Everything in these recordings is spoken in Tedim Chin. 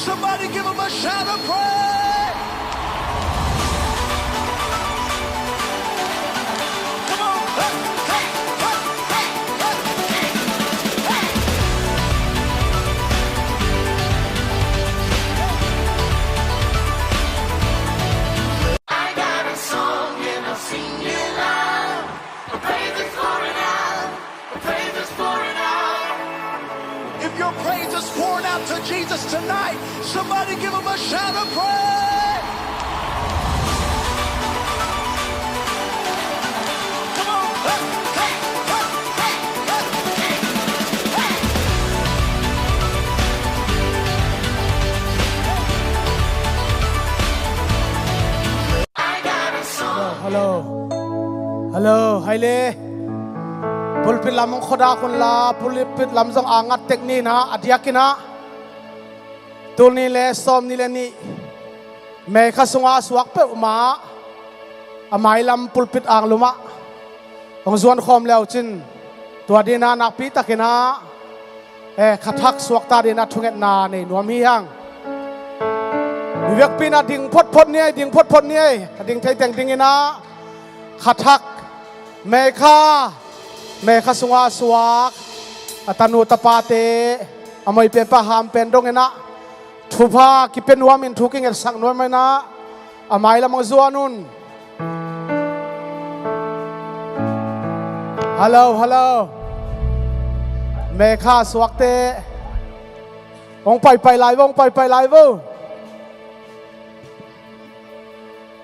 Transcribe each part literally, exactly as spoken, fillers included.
Somebody give him a shout of praise. Come on. Hey, hey, hey, hey, hey, hey. I got a song and I'll sing it loud. The praise is pouring out. The praise is pouring out. If your praise is pouring out to Jesus tonight, somebody give him a shout of praise. Come on. Hey, hey, hey, hey, hey, hey. I got a song. Hello. Hello, hai le. Pulpit lam hong khuadak un la, pulpit lam zong a ngat tek ni in ah, a diak in ah. Tul nih le sawm nih le nih May kha sungah a suak peuhmah a mailam pulpit anglum ah hong zuan khawm le uh cin, tua ding in ah nakpi takin ah, eh, kha thak suakta ding in ah thungetna nei nuam hi hang. I vekpi in ah ding photphot ni ei, ding photphot ni ei, a ding thei teng ding in ah, kha thak, May kha, May kha sungah a suak a tanu tapate, a moipen pah hampen dong in ah thupha kipia nuam in, thu kingetsak nuam in ah, a mailam hong zuan un. Hello, hello. May kha suakte hong paipai lai vo, hong paipai lai vo.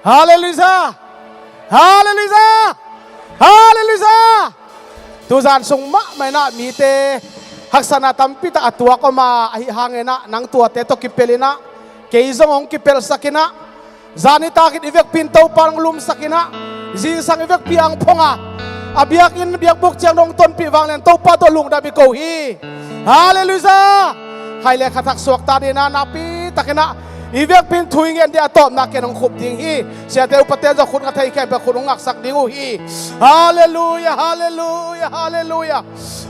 Halleluiah! Halleluiah! Halleluiah! Tuzan sung mahmah in ah mite haksatna tampi tak a tuak om a, ahi hangin ah nang tuate tawh kipel in ah, kei zong hong kipelsak in ah, zan nitak in i vekpi in Topa hong lumsak in ah, zingsang i vekpi hong phong a, a biakinn biakbuk ciang dong tonpih vanglian Topa tawh lungdam i ko hi. Halleluiah! Hai le kha thak suakta ding in ah nakpi takin ah i vekpi in thu i ngen ding a tawpna ken hong khup ding hi. Siate upate zong khut nga thei khempeuh khut hong ngaksak ding uh hi. Halleluiah, halleluiah, halleluiah.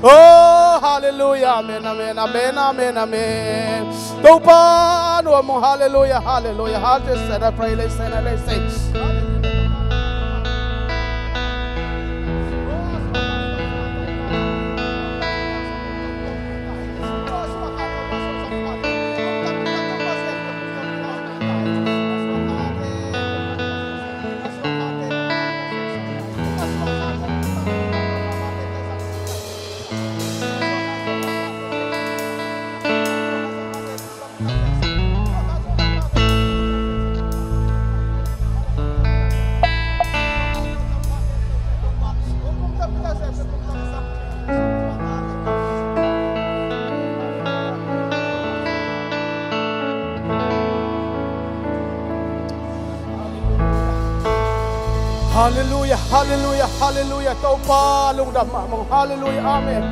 Oh, halleluiah, amen, amen, amen, amen, amen. Topa nuam ung, halleluiah, halleluiah, halleluiah. Say that, pray, let's say that, let's say. Halleluiah, halleluiah, halleluiah. Topa lungdam mahmah ung. Halleluiah, amen.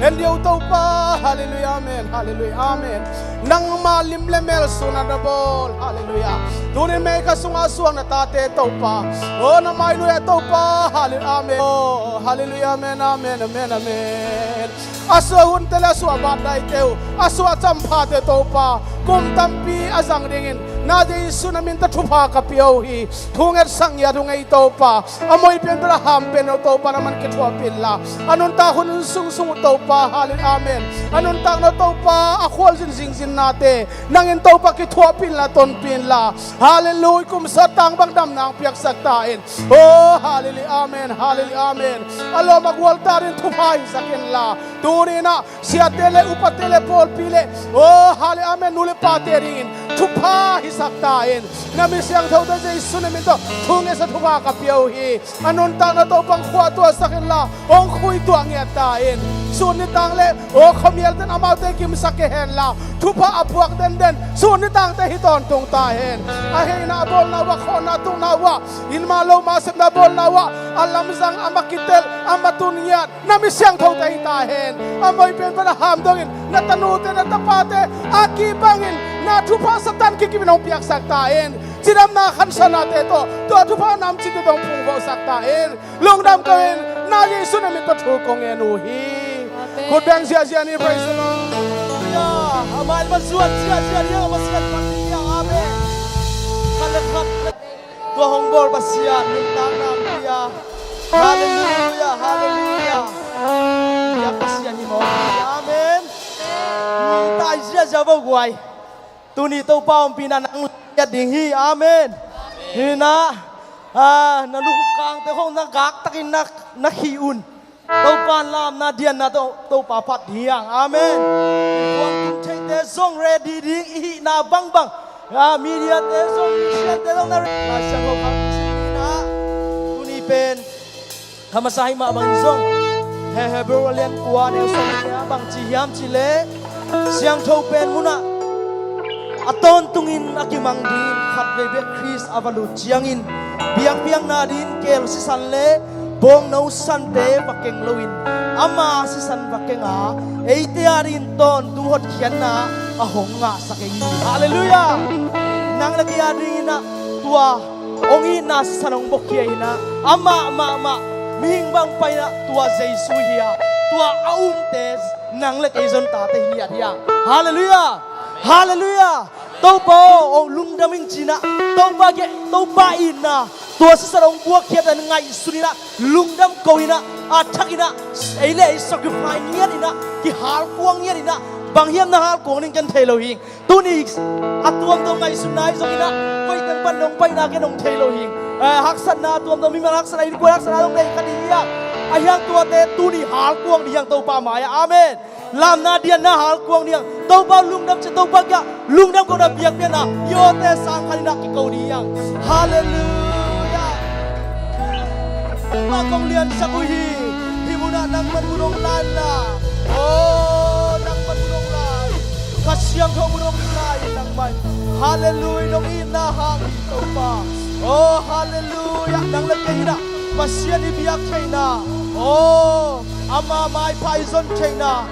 En dih o Topa, halleluiah, amen, halleluiah, amen. Nangma lim le mel sun a na bawl, halleluiah. Tuni May kha sungah suak na tate Topa, oh, na mailuiah Topa, halleluiah, amen. Oh, halleluiah, amen, amen, amen, amen. A suah hunte le a suah batdaite uh, a suah champhate Topa, kum tampi a zang dingin na Jesu na min tawh thupha ka pia uh hi. Thungetsak ngiat uh ngei Topa, a moipen bel a hampen uh Topa, na man kithuahpih inla, a nuntak hun sungsung uh Topa, halleluiah, amen. A nuntakna uh Topa, a khualzin zingzinnate nangin Topa kithuahpih inla, tonpih inla, halleluiah, kum sawt tang bang damna hong piaksak ta in. Oh, halleluiah, amen, halleluiah, amen. A lawm a gual ta dingin thupha hisak inla, tuni in ah siate le upate le pawlpi le, oh, halleluiah, amen, nu le pate dingin thupha hisak ta in. Na mi siangthote Jesu na min tawh thungetsa thupha ka pia uh hi. A nuntakna Topa hong khuahtuahsak inla, hong khuituah ngiat ta in. Sun nitang le, oh, khuamialte'n amaute kimsak kei henla, thupha a puak denden sun nitangte hi tawntung ta hen. A heihna a bawlna uh ah, khawhna tukna uh ah, innma loma sepna bawlna uh ah, a lamzang, a ma kitel, a ma tun ngiat na mi siangthote hi ta hen. A moipen pan a ham dongin na tanute, na tapate a kibangin na thupha Satan kikipin hong piaksak ta hen. Cidamna khansanate tawh, tua thupha namcinte tawh hong phungvuahsak ta hen. Lungdam ko in, na Jesu na min tawh thu kong ngen uh hi. Amen. Khut beng ziahziah ni, praise the Lord. Halleluiah. A mai ma zuat ziahziah ding a, Pasian phat ding hiang. Amen. Khat le khat tua hong bawl Pasian nuntakna ang pia. Halleluia, halleluia. Biak Pasian hi mawk hi. Amen. Taizia zia bo guai. Tuni Topa ompihna nang le ngiat ding hi. Amen. Hi na, ah, na lukhuk kangte khong na gaktakin na, na khih un. Topa lamna dianna To, Topa phat ding hiang. Amen. Innkuan tung theite zong ready ding i hihna bangbang, ah, mediate zong, Christiante zong na ready. Lai Siangtho khang sim ding na. Tuni pen a masa hi mah bangin zong, He, Hebrew a lian kua neu sawm nih ah bang ci hiam cih leh, siangtho pen munah a tawntungin a kimang ding, khatvei bek Khrist a va lut ciangin biakpiakna dingin keel sisan le bawngno sante va keng loin ama sisan va keng a, eite adingin tawntung hotkhiatna a hong ngahsak hi. Halleluia. Nang le kei adingin ah tua hong itna sisan hong buakkhia in ah, amah mahmah mihing bang paina tua Jesu hi a, tua a umte nang le kei zon tate hi ngiat hiang. Halleluia. Halleluia. Topa aw, aw lungdam ing ci-in ah, Topa kiang, Topa itna tua sisan hong buakkhiat a ngaihsun in ah, lungdam ko in ah, a thak in ah, ei le ei sacrifice ngiat in ah, kihalkuang ngiat in ah. Bang hiam na halkuang ding ken thei lo hi. Tuni a tuamtuam ngaihsutna hi zongin ah, koiten pan nong paina ken hong thei lo hi. Eh, haksatna a tuamtuam, mimal haksatna, innkuan haksatna zong nei kha ding hi a, ahi hang tuate tuni halkuang ding hiang Topa mai-ah. Amen. Lamna dianna halkuang ding hiang. Topa lungdam ci-a, Topa kiang lungdam ko-in ah biakpiakna i awte sang khat in ah kiko ding hiang. Halleluia. Topa kong liansak uh hi. Hih munah nangman mun hong la in la. Oh, nangman mun hong la. Kha Siangtho mun hong la in nangmah. Halleluia, nong itna hang hi Topa. Oh, halleluia. Nang le kei in ah Pasian i biak theihna. Oh, ama maipha i zon theihna.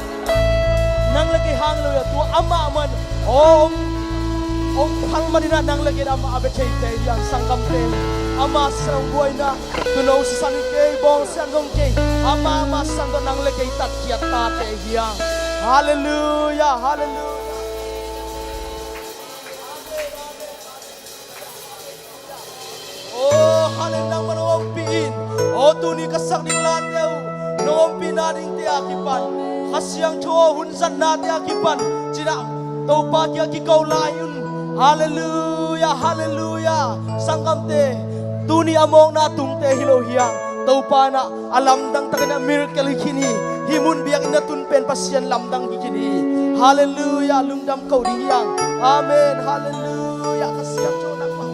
Nang le kei hang lo hi a, tua amah man, aw, hong, hong phal man in ah nang le kei amah a bia theite hiang, sanggamte. Ama sisan hong buak in ah, tuuno sisan hi kei, bawng sisan zong kei, ama, ama sisan tawh nang le kei tatkhiat tate hiang. Halleluia, halleluia. Aw, halleluia, nangman hong ompih in. Aw, tuni ka sak ding late uh, nong ompihna dingte a kipan, Kha Siangtho hun zatnate a kipan ci-in ah Topa kiang kiko lai un. Halleluia, halleluia. Sanggamte, tuni a mawkna tungte hi lo hiang. Topa in ah a lamdang takin ah miracle hi khin hi. Hih mun biakinn a tun pen Pasian lamdang hi khin hi. Halleluia, lungdam ko ding hiang. Amen, halleluia. Kha Siangtho nangmah.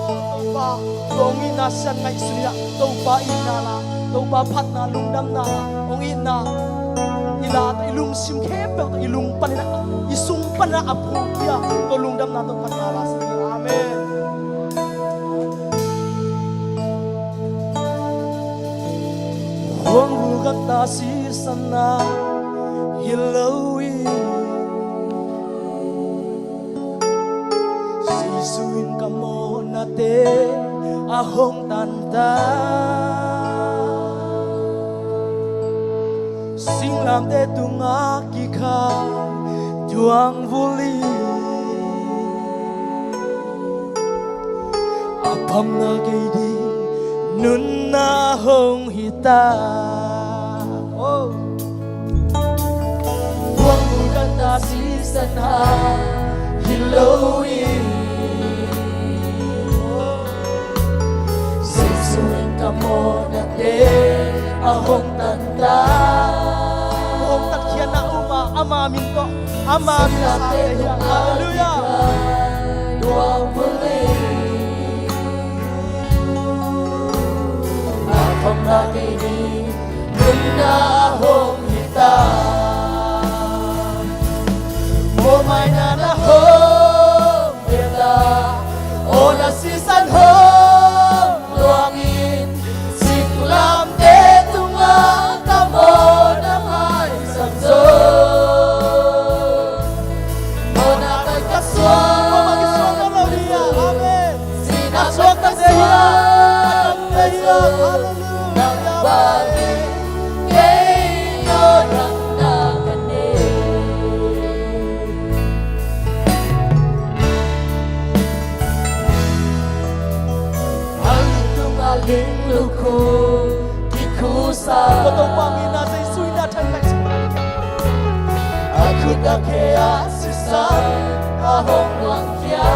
Topa, tua hong itna sisan ngaihsun in ah, Topa itna la, Topa phatna, lungdamna la, hong itna i la tawh i lungsim khempeuh tawh i lung panin ah, i sung panin ah a phungphia, tua lungdamna tawh phatna la sa ding. Amen. Huang vulganta sisanna hi lo hi. Jesu in ka mawhnate a hong tanta. Singlamteh tungah kikhai tuang vuli. A phamna kei ding nunna hong hi ta. Oh. Huang vulganta sisan hi lo hi. Jesu in ka mawhnate a hong tanta. Hong tatkhiatna um a, ama min tawh, ama min a sa te hi. Halleluia. Tua vuli a phamna kei ding nunna hong hi ta. Mualmaina na hong pia ta. Awna sisan hong luang in, singlamteh tungah ka mawhna maisak zo. Mawhna kai ka suak, mawhna kai ka suak lo hi a. Amen. Sina suak ka suak, ka suak. Halleluia. Nang bangin kei nawh, nang na ka nei. Dak he a sisan a hong luangkhia,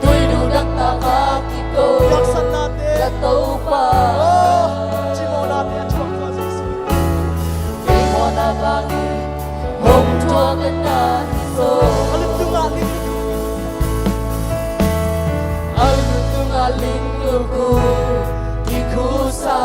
tuidu daktak a kiko ka Topa. Kei mawhna bangin hong thuak na hi zaw. A lungtungah ling lukhu kikhusa.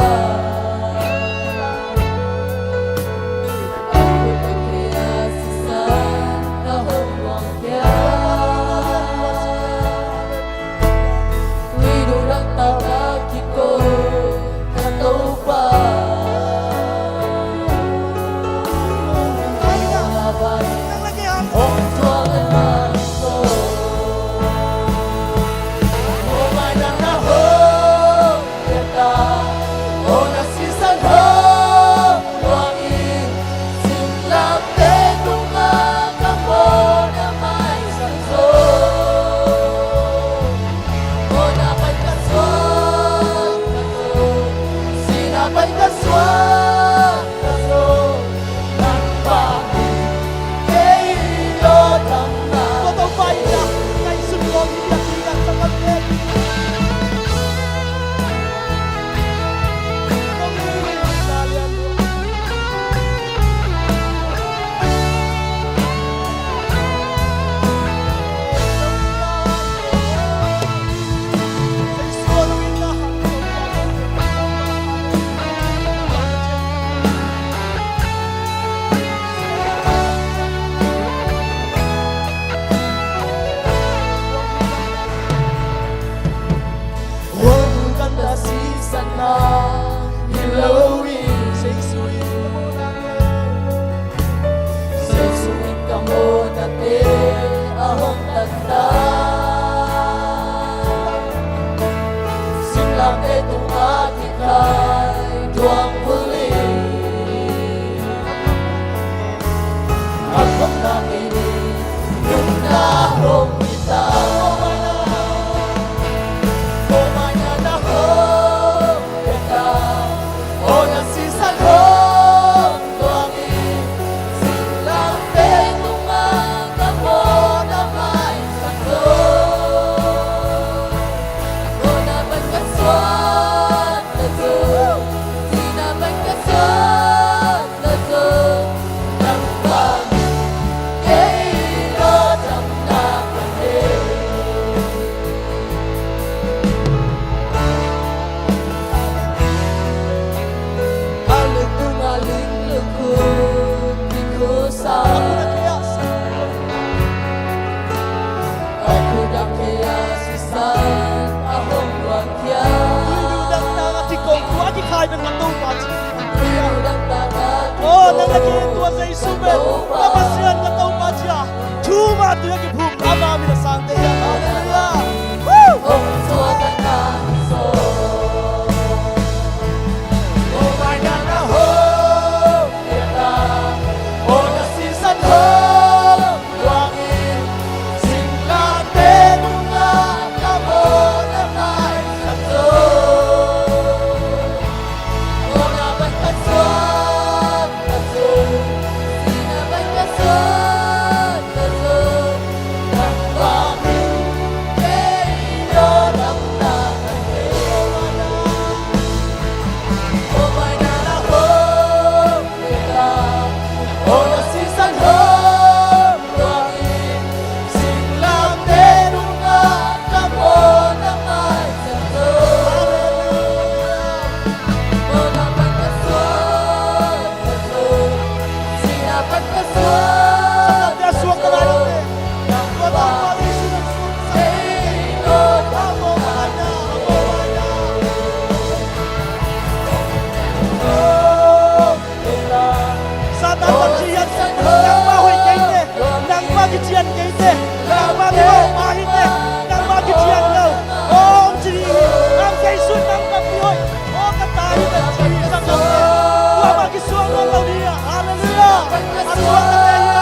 Aw, nang na kituat Jesu pen ka Pasian ka Topa ci-a, thumah tui a kiphum ama min a sangte hi. Halleluiah. Woo! Satan, nangmah hoih kei teh, nangmah kician kei teh, nangmah mawhpa hi teh, nangmah kician lo. Aw, hong ci ding hi. Nang kei sung nangmah hoih. Aw, ka ta hi teh, ci hi. Satan teh, kuamah kisuang nawn lo ding hi. Halleluiah. A suakta teh hi.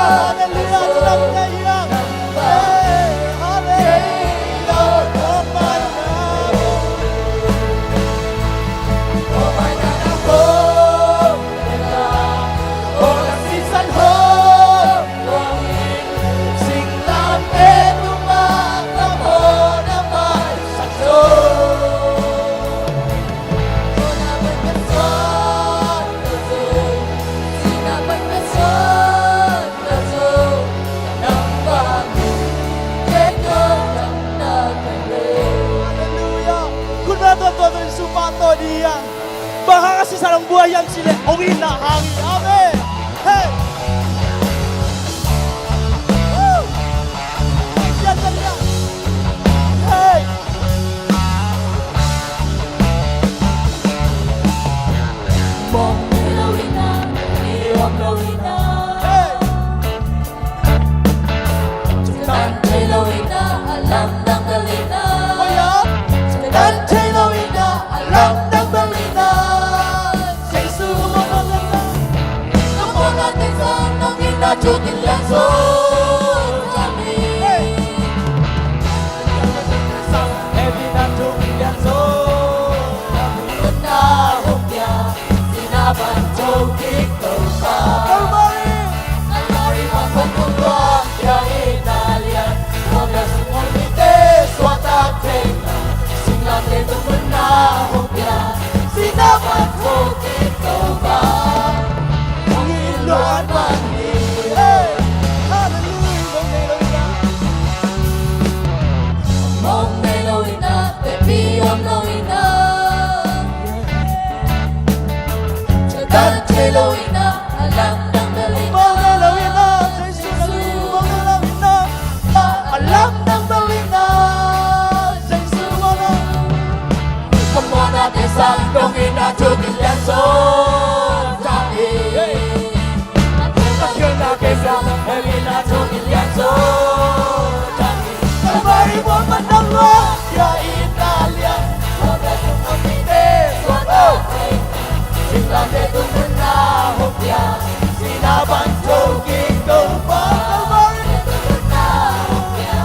Bang hang a sisa dong bua hiam cih leh hong itna hang hi. Amen. Hei. Woo. Yan, yan, yan. Hei. Mong nei lo in ah, i om lo in ah. Hei. Tan thei lo in ah, a lamdang bel in ah. Oi ah. Tan thei lo in ah, a lamdang bel in ah. Jesu mong bel in ah. Nong mawhna teng zong nong itna thu kilian zaw. Amen. Hey. Nong itna thu kilian zaw. Nong itna hong pia. Sihna pan thokik Topa. Kalvari. Kalvari mah pan hong luang pia itna lian. Tua bel sungah mite suahtak theihna. Singlamteh tung nunna hong pia. Sihna pan thokik Topa. Hong it luat man hi. Hey. Hallelujah. Mong nei lo in ah. Mong nei lo in ah. Tepi om lo in ah. Tan thei lo in ah, a lamdang bel in ah. Mong nei lo in ah, Jesu mong nei lo in ah. A lamdang bel in ah, Jesu mong nei. Ka mawhnate sang dong in ah, thu kilian zaw. Ka khialhnate sang dong in ah, thu kilian zaw. Kalvari mual pan hong luang pia itna lian. Tua bel sungah mite suahtak theihna. Singlamteh tung nunna hong pia. Sihna pan thokik Topa. Kalvari tung nunna hong pia.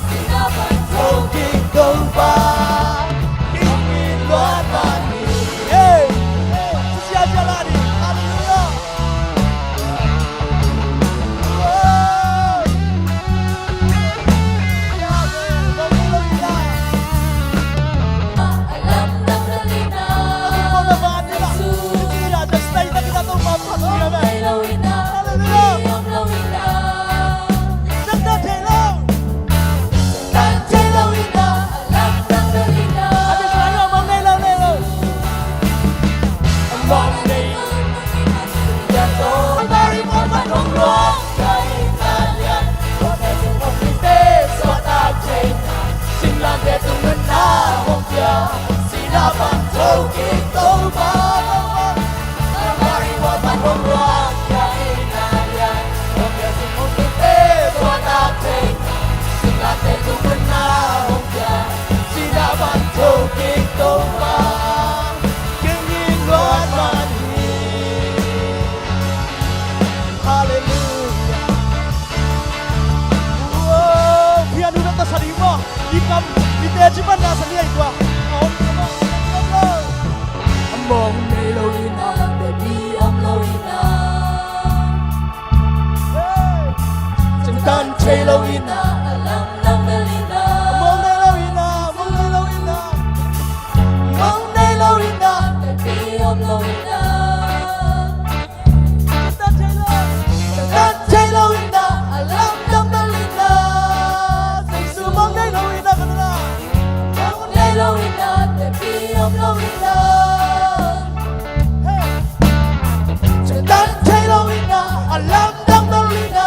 Sihna pan thokik Topa. Hong it luat man hi. Hey. Sia, sia la ding. Hallelujah. Hallelujah. Wow, piano na ta sa ding maw. I kam, i teci pan na sa ni ai tua. Om, om, om, om, om. Mong nei lo in ah, tepi om lo in ah. Hey. Tan thei lo in ah, a lamdang bel in ah. Mong nei lo in ah, mong nei lo in ah. Mong nei lo in ah, tepi om lo in ah. Tan thei lo in ah, a lamdang bel in ah. Jesu mong nei lo in ah, ka na. Mong nei lo in ah, tepi om lo in ah. Hey. Tan thei lo in ah, a lamdang bel in ah.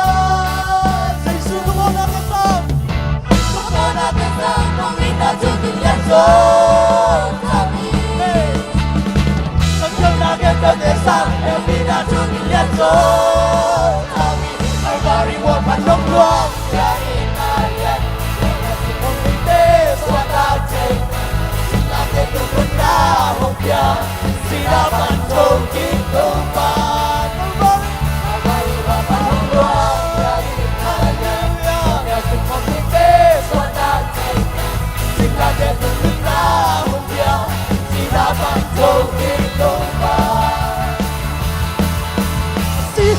Jesu ka mawhna teng sang. Ka mawhna teng sang, nong itna thu kilian zaw. Hey. Ka khialhnate sang, nong itna thu kilian zaw. Kalvari mual pan hong luang pia itna lian. Singlamteh tung nunna hong pia. Sihna pan thokik Topa. Kalvari mual pan hong luang pia itna lian. Singlamteh tung nunna hong pia. Sihna pan thokik Topa. Sih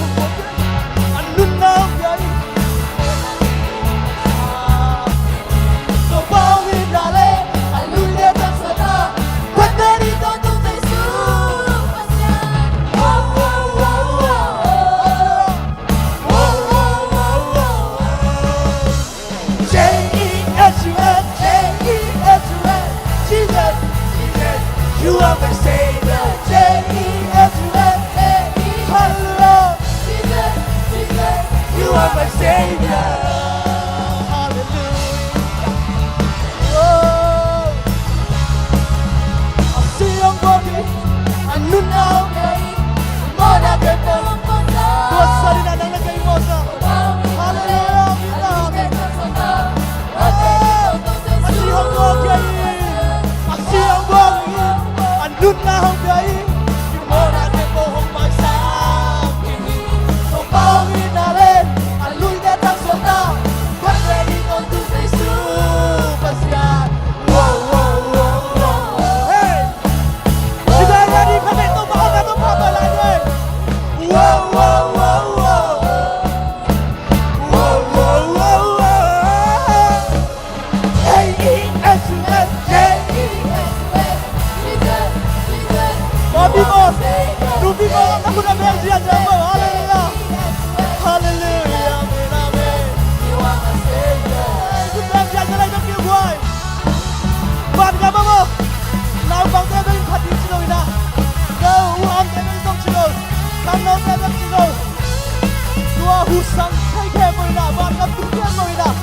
Husang thei khempeuh in ah, vantung khempeuh in ah,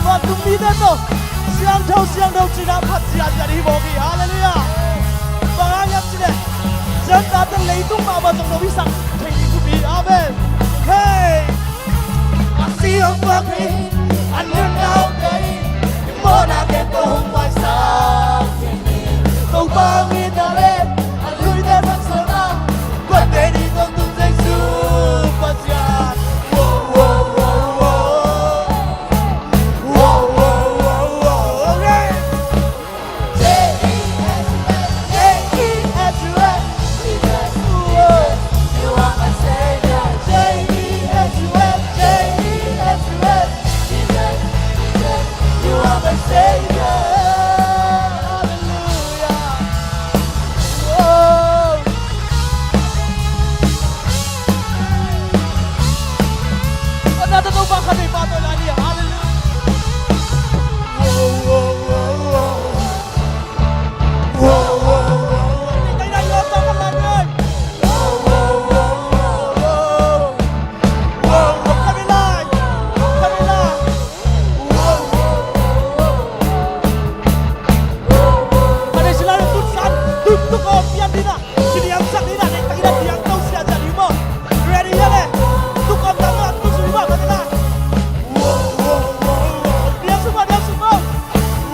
vantung mite tawh siangtho, siangtho ci-in ah phat ziahziah ding hi mawk hi. Halleluiah. Bang hang hiam cih leh, tua tate leitung mahmah zong lo hi sak thei ding thupi. Amen. Hei. A siangpahrang hi, a nunau kei, i mawhna khempeuh hong maisak thei hi. Topa hong itna le a luite zahtakna, kuate ni tawh tung Jesu Pasian. Wow, wow, wow, wow. Wow, wow, wow, wow. Amen. J E S U S, J E S U S, Jesus, Jesus, you are my Savior. J E S U S, J E S U S, Jesus, Jesus, you are my Savior. Halleluiah. Wow. Another no back, halleluiah. Halleluiah. Wow, wow, wow, wow. Wow, wow, wow, wow. Wow, wow, wow, wow. Wow, wow, wow, wow. Wow, wow, wow, wow. Ready, hiam leh? Tuk om tak leh tuk sung hi maw, tak leh. Diang sung maw, diang sung maw.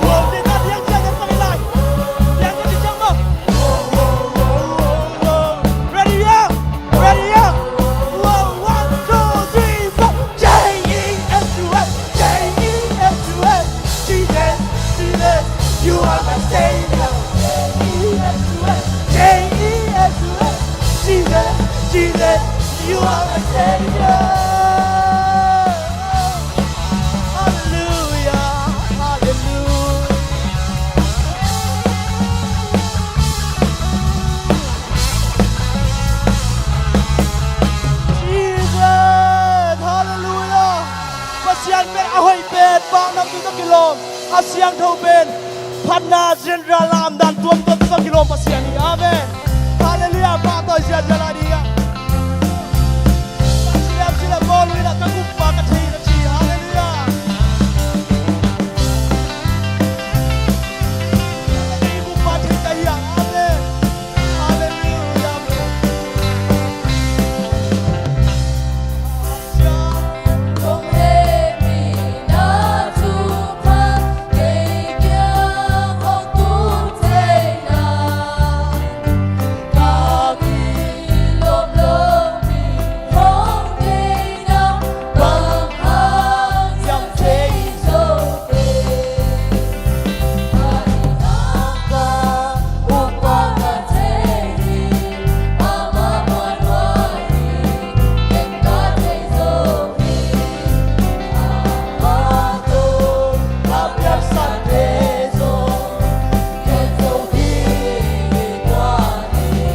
Diang tak leh, diang, diang tak leh. Diang tak leh, diang maw. Ready, hiam? Ready, hiam? One, two, three, four. J E S U S, J E S U S. Jesus, Jesus, you are my Savior. J E S U S, J E S U S, Jesus, Jesus, you are my Savior. Halleluiah, halleluiah. Jesus, halleluiah. Pasian pen a hoih pen, paknamtui tawh kilawm, a siangtho pen, phatna, zianra, lamdang tuamtuam tawh kilawm Pasian hi. Amen. Halleluiah. Pahtawi ziahziah lai ding hi. Pasian sila bawl uh in ah, ka gumpa ka thei na ci. Halleluiah. Ka gumpa thei ka hi a. Amen. Halleluiah.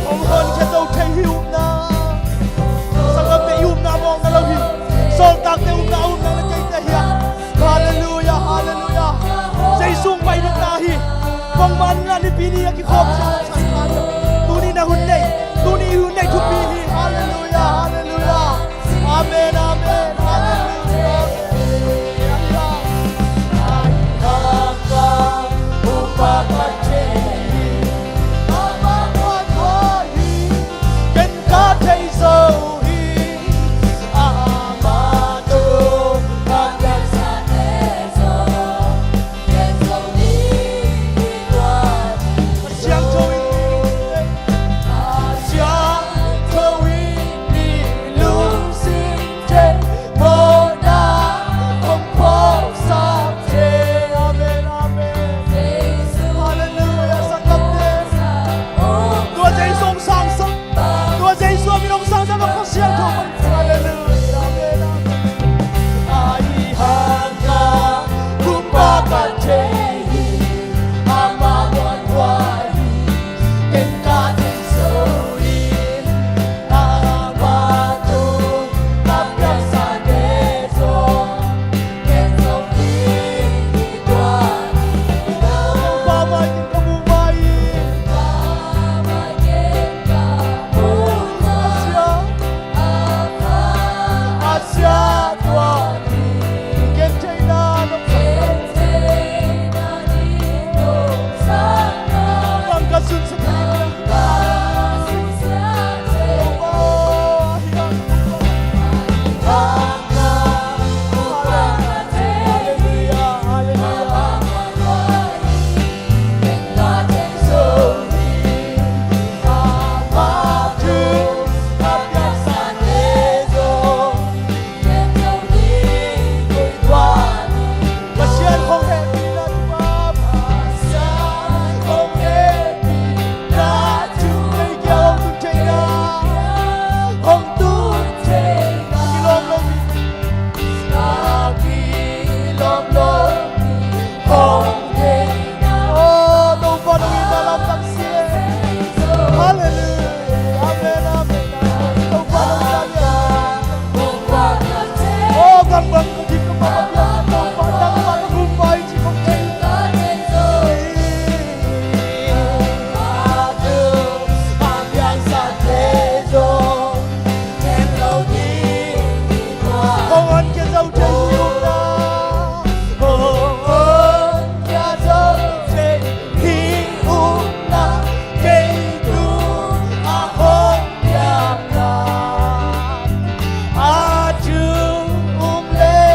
Hong honkhia zo thei hi upna. Sanggamte i upna mawkna lo hi. Sawltakte upna, upna le keite hi a. Halleluiah, halleluiah. Jesu hong pai nopna hi. Bangmah in ah Nipi ni a kikhawm sa, sa, sa. Tuni na hun nei, tuni hun nei thupi hi. Halleluiah, halleluiah. Amen, amen, halleluiah. Siangtho in Bang ka gik ka pau a piang Topa, nangmah ka gumpa hi cih kong thei. Hong honkhia zo thei hi ung na. Hong honkhia zo thei hi ung na. Kei tung a hong piak na a thu um le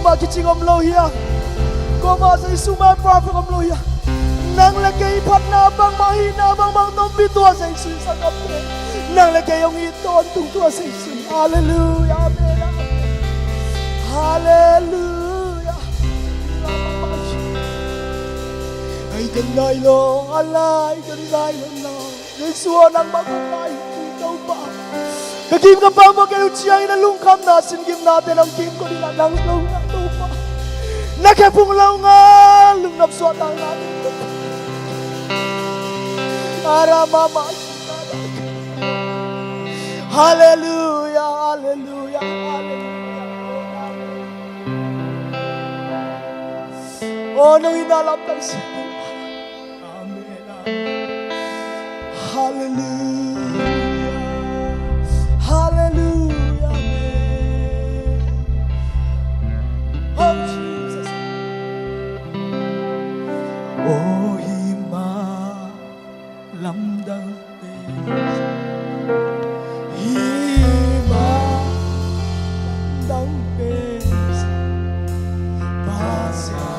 Mah kicing om lo hiam? Kuamah Jesu mah perfect om lo hiam? Nang le kei phatna bangmah, hihna bangmah tampi tua Jesu i sang kamte. Nang le kei hong it tawntung tua Jesu. Halleluia. Amen. Halleluia. Ai kan nai lo, alai kan nai lo. Jesu aw, nangmah kong nai hi Topa. Ka kim ka pam mawk kei uh ciangin a lungkhamna, sin gimnate nang kim ko dingah nang lo ngah Topa. Na khe phung lo ngah, lungdam suahtakna ding Topa. Ara mama. Halleluia, halleluia, halleluia. Oh, nang in a lamdang si. Amen. Halleluia. Halleluia. Amen. Oh, Jesus. Oh, hih mah lamdang pen. Hih mah lamdang pen. Pasian.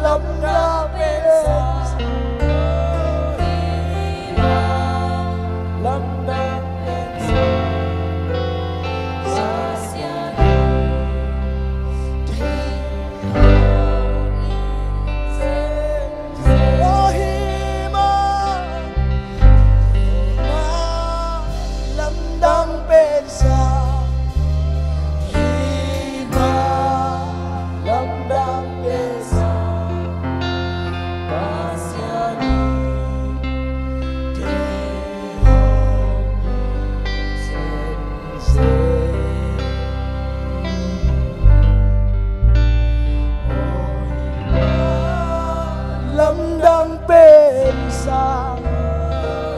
Lamdang pen sang, hih mah lamdang pen sang, Pasian in kei hong it semsem. Lamdang pen sang,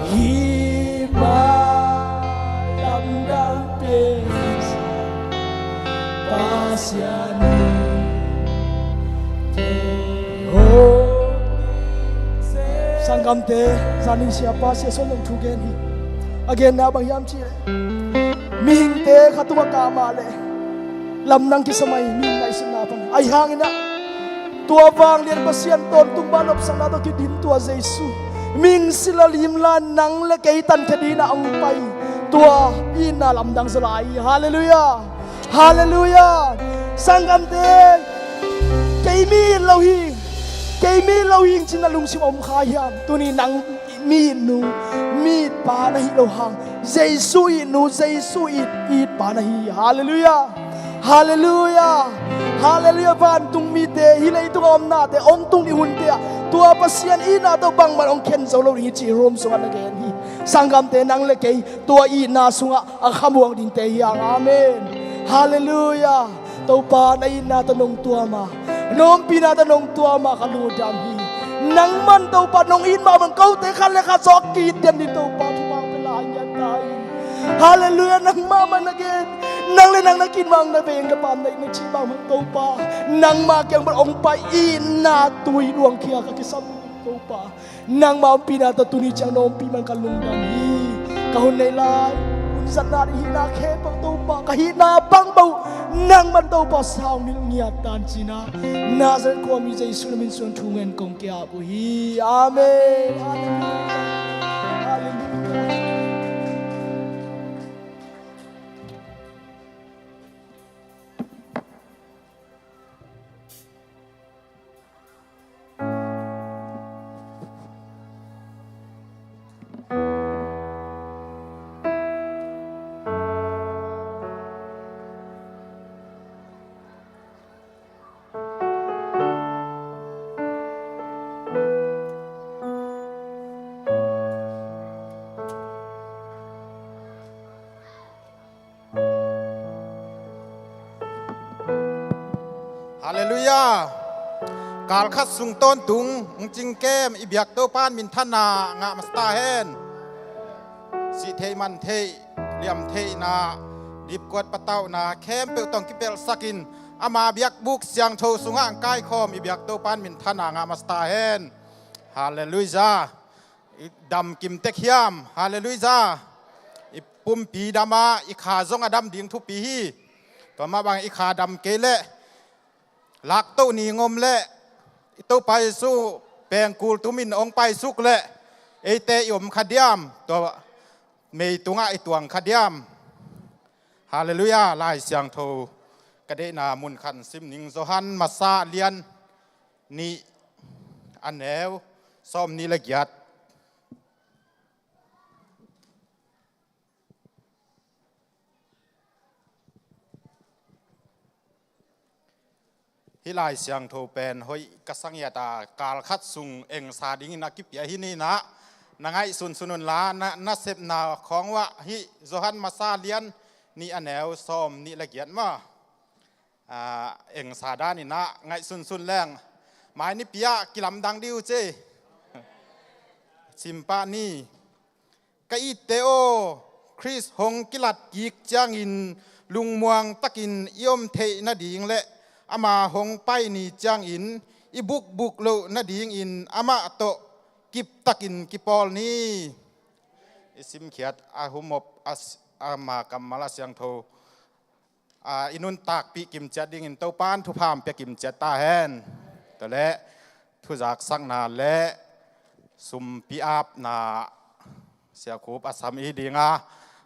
hih mah lamdang pen sang, Pasian in kei hong it semsem. Sanggamte, zanin siapa Sia Suan in thu gen hi. A genna bang hiam cih leh, mihingte kha tungah kah mah leh lamdang kisa mai, mihing ngaihsutna pan. Ahi hangin ah, tua vanglian Pasian tawntung mah nopsakna tawh kidim tua Jesu, mihing sila lim la nang le kei tankhia dingin ah hong pai, tua itna lamdang zaw lai hi. Halleluia. Halleluia. Sanggamte, kei mi it lo hi, kei mi it lo hi ci-in na lungsim om kha hiam? Tuni nang mi it nu, mi it pa na hih loh hang, Jesu it nu, Jesu it, it pa na hi. Halleluia. Halleluia. Halleluia. Vantung mite, hih leitung a omnate, hong tung ding hunte ah tua Pasian itna tawh bangmah hong khen zo lo ding hi ci-in Rom sungah na gen hi. Sanggamte, nang le kei tua itna sungah a khamuang dingte hi hang. Amen. Halleluia. Topa, na itna tawh nong tuam a, na ompihna tawh nong tuam a, ka lungdam hi. Nangman Topa nong it mah bang kote khat le khat zawh a ki-it den ding Topa, thupha pia lai ngiat ta in. Halleluia. Nangmah man a gen, nang le nang na ki-it mah bang, na veng na pam na it na cih mah bang Topa, nangmah kiang pan hong pai itna tui luangkhia ka kisam ding Topa. Nangmah ompihna tawh tuni ciang na ompih man ka lungdam hi. Ka hun nei lai, hun zatna ding hihna khempeuh Topa, ka hihna bang bang uh nangman Topa saungilh ngiat ta in ci-in ah, Nazareth khuami Jesu na min suang thu ngen kong ki-ap uh hi. Amen. Halleluia. Halleluia. Halleluia. Kal khat sung tawntung hong cingkem i biak Topa in minthanna ngah masa ta hen. Sih theih, man theih, liam theihna, dipkuat patauhna khempeuh tawh hong kipelhsak in Ama biakbuk siangtho sungah ang kaikhawm i biak Topa'n minthanna ngah masa ta hen. Halleluiah. I dam kim tek hiam? Halleluiah. I pumpi dam a, i kha zong a dam ding thupi hi. Tua mah bang i kha dam kei leh, laktoh ni ngom leh, i Topa Jesu pengkul tumin hong paisuk leh, eite i om kha diam? Tua mei tungah i tuang kha diam? Halleluiah. Lai Siangtho ka deihna mun khat sim ning. Johan Masa lian nih, a neu sawm nih le giat. Hih Lai Siangtho pen hoih ka sa ngiat a, kal khat sung engsa dingin a kipia hi ni. Na, na ngaihsunsun un la, na, na sepna khawng uah hih Johan Masa lian nih, a neu sawm nih le giat maw, a, engsa danin a ngaihsunsun leng, mai nipi ah kilamdang ding uh ci. Sim pah ni. Ka itte aw, Khrist hong kilat kik ciangin lungmuang takin i om theih nading le ama hong pai ni ciangin i bukbuk loh nadingin amah tawh kiptakin kipawl ni. I simkhiat a humop a s-, ama kammal a siangtho, a, i nuntakpih kimciat dingin Topa'n thupha pia kimciat ta hen. Tua leh thuzaksakna le sumpi apna Sia Khup a sam i hi ding a,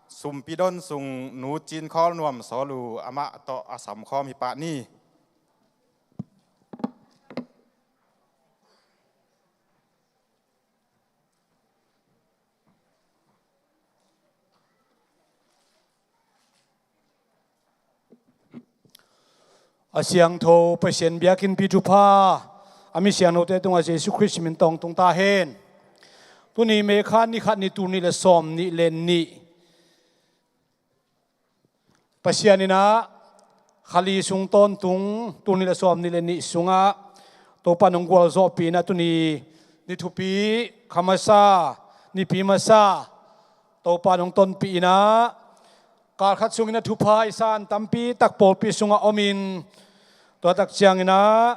sumpi don sung Nu Cin Khawl Nuam Sawl uh, amah tawh a sam khawm hi pah ni. A siangtho Pasian biakinnpi thupha a mi siangthote tungah Jesu Khrist min tawh tung ta hen. Tuni May kha ni khat, ni tul nih le sawm nih le nih. Pasian in a, kha li sung tawntung, tul nih le sawm nih le nih sungah Topa in hong gualzawhpih in a, tuni ni thupi, kha masa, nipi masa Topa in hong tonpih in a, kal khat sungin a thupha i san tampi tak pawlpi sungah om in, tua tak ciangin a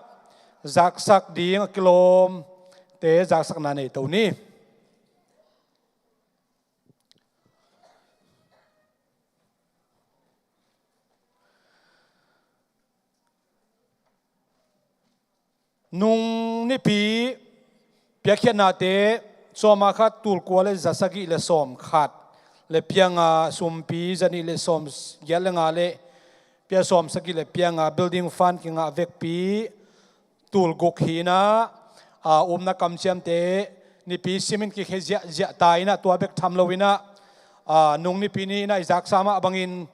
zaksak ding a kilawmte zaksakna nei to ni. Nung nipi piakkhiatnate, sawm a khat, tul kua le za sagih le sawm khat le pia nga, sumpi za nih le sawm giat le nga le pia sawm sagih le pia nga, building fund kingah vekpi tul guk hi in a, a, upna kamciamte nipi simin kikhia ziahziah ta in a, tua bek tham lo in a, a, nung nipi ni in a i zaksa mah bangin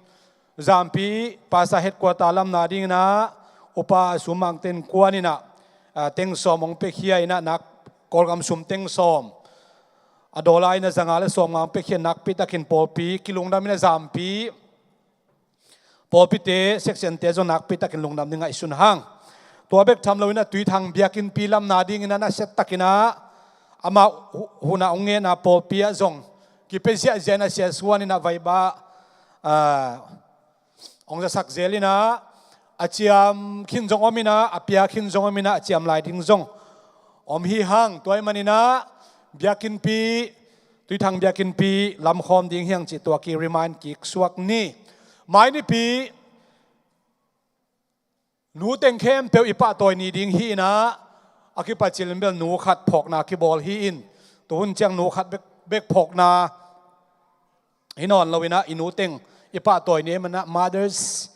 Zampi Pastor Headquarter lamna ding in a, upa sum mangten kuan in a, a, teng sawm hong piakhia in a, nak, Kawlgam sum teng sawm, a, dollar in a za nga le sawm nga hong piakhia, nakpi takin pawlpi kilungdam in a, Zampi pawlpite, section-te zong nakpi takin lungdam ding ngaihsun hang. Tua bek tham lo in a, Tuithang biakinnpi lamna ding in a, nasia takin a, amah hu-, hun a hong ngen a, pawlpi ah zong kipia ziahziah in a, Sia Suan in a vaiba, a, hong zasak zel in a, a ciam khin zong om in a, a pia khin zong om in a, a ciam lai ding zong om hi hang. Tua ahih manin a, biakinnpi, Tuithang biakinnpi lamkhawm ding hi hang cih tua ki remind kik suak ni. Mai nipi nu teng khempeuh i pahtawi ni ding hi in a, a kipat cil in bel nu khat phawkna kibawl hi in, tuhun ciang nu khat bek, bek phawkna hi nawn lo in a, i nu teng i pahtawi ni ahih manin a, mothers,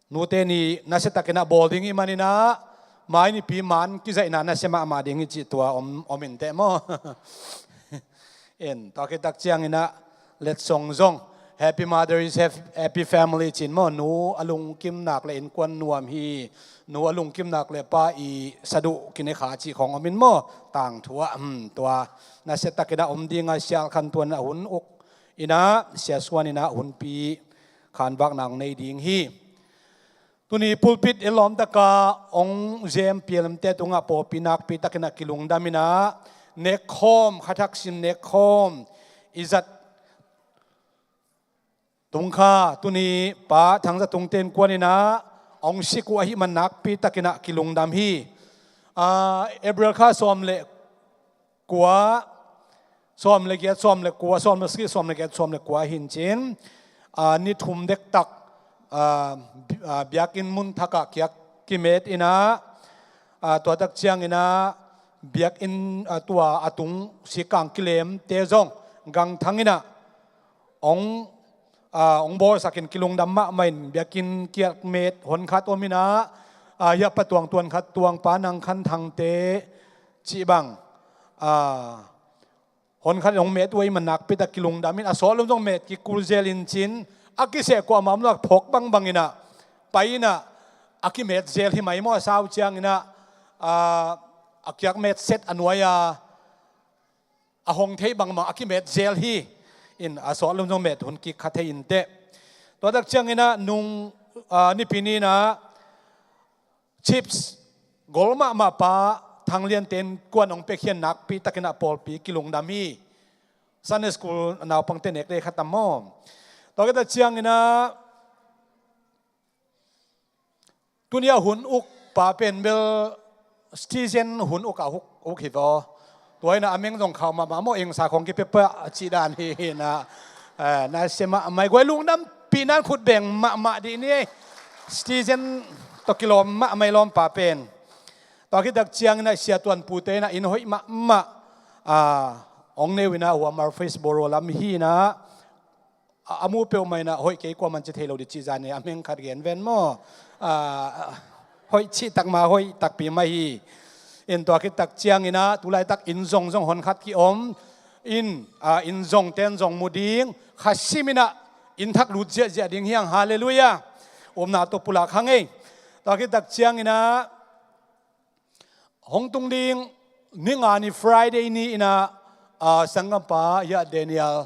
nute ni nasia takin a bawl ding i hih manin a, mai nipi man kizaihna nasia mahmah ding hi cih tua om, om in teh maw. En, tua khit tak ciangin a, letsong zong, Happy Mother is hap-, happy family ci-in maw, nu a lungkim nak le innkuan nuam hi, nu a lungkim nak le pa i saduh kine kha cih khawng om in maw, tangthu ah, hmm, tua nasia takin a om ding a, Sia Al Khan Tuan in a hun uk in a, Sia Suan in a hunpi khanvakna hong nei ding hi. Tuni pulpit i lawm taka hong zem P L M-te tungah pawlpi nakpi takin a kilungdam in a, nekkhawm, kha thak sim nekkhawm i zat tung kha, tuni Pa Thang Za Tung ten kuan in a, hong sik uh ahih man nakpi takin ah kilungdam hi. Aa, April kha sawm le kua, sawm le giat, sawm le kua, sawm le sagih, sawm le giat, sawm le kua hi in cin, aa, ni thum dektak, aa, bi-, aa, biakinn mun thakah kiak kimet in ah, aa, tua tak ciangin ah biakinn, aa, tua a tung sikang kilemte zong gangthang in ah hong, aa, hong bawlsakin kilungdam mahmah in biakinn kiak met honkhat om in ah, aa, hiah Pa Tuang Tuankhat, Tuangpa Nang Khan Thangte cih bang, aa, honkhat in hong met uh ahih man nakpi tak kilungdam in, a sawt lum zong met kikul zel in cin, a kiseh kuamah om lo a phawk bangbang in ah pai in ah a kimet zel hi mai maw, a sau ciangin ah, aa, a kiak met set a nuai a a hong thei bangbang a kimet zel hi in, a sawt lum zong met hun kik kha thei in teh. Tua tak ciangin ah nung, aa, Nipi ni in ah chips gol mahmah pa Thang Lian Ten Kuan hong pia khian nakpi takin ah pawlpi kilungdam hi. Sunday school naupangte nek le kha tam maw. Tua khit tak ciangin ah tuni a hun uk pa pen bel citizen hun uk a huk, uk hi vaw. Tua in ah a meng zong khau mahmah maw, eng sa khong kipia pah a cih dan hi in ah, eh, na sia mahmah hi. Guai, lungdam pih nan khut beng mahmah dih ni. Citizen tawh kilawm mahmah hi lawmpa pen. Tua khit tak ciangin ah Sia Tuan Pute in ah inn hoih mahmah, ah, hong nei uh in ah, hua Murfreesboro lam hi in ah, a, a mu peuhmah in ah hoih kei, kuaman ci thei lo dih cih zan hi, a meng khat gen ven maw. Aa, hoih cih tak mah, hoih takpi mah hi. In tua khit tak ciangin ah tulaitak inn zong zong honkhat ki-om in, aa, inn zong ten zong mu ding, kha sim in ah inn thak lut ziahziah ding hi hang. Halleluiah. Upna tawh pulak hang ei. Tua khit tak ciangin ah hong tung ding ni nga ni Friday ni in ah, aa, sanggampa hiah Daniel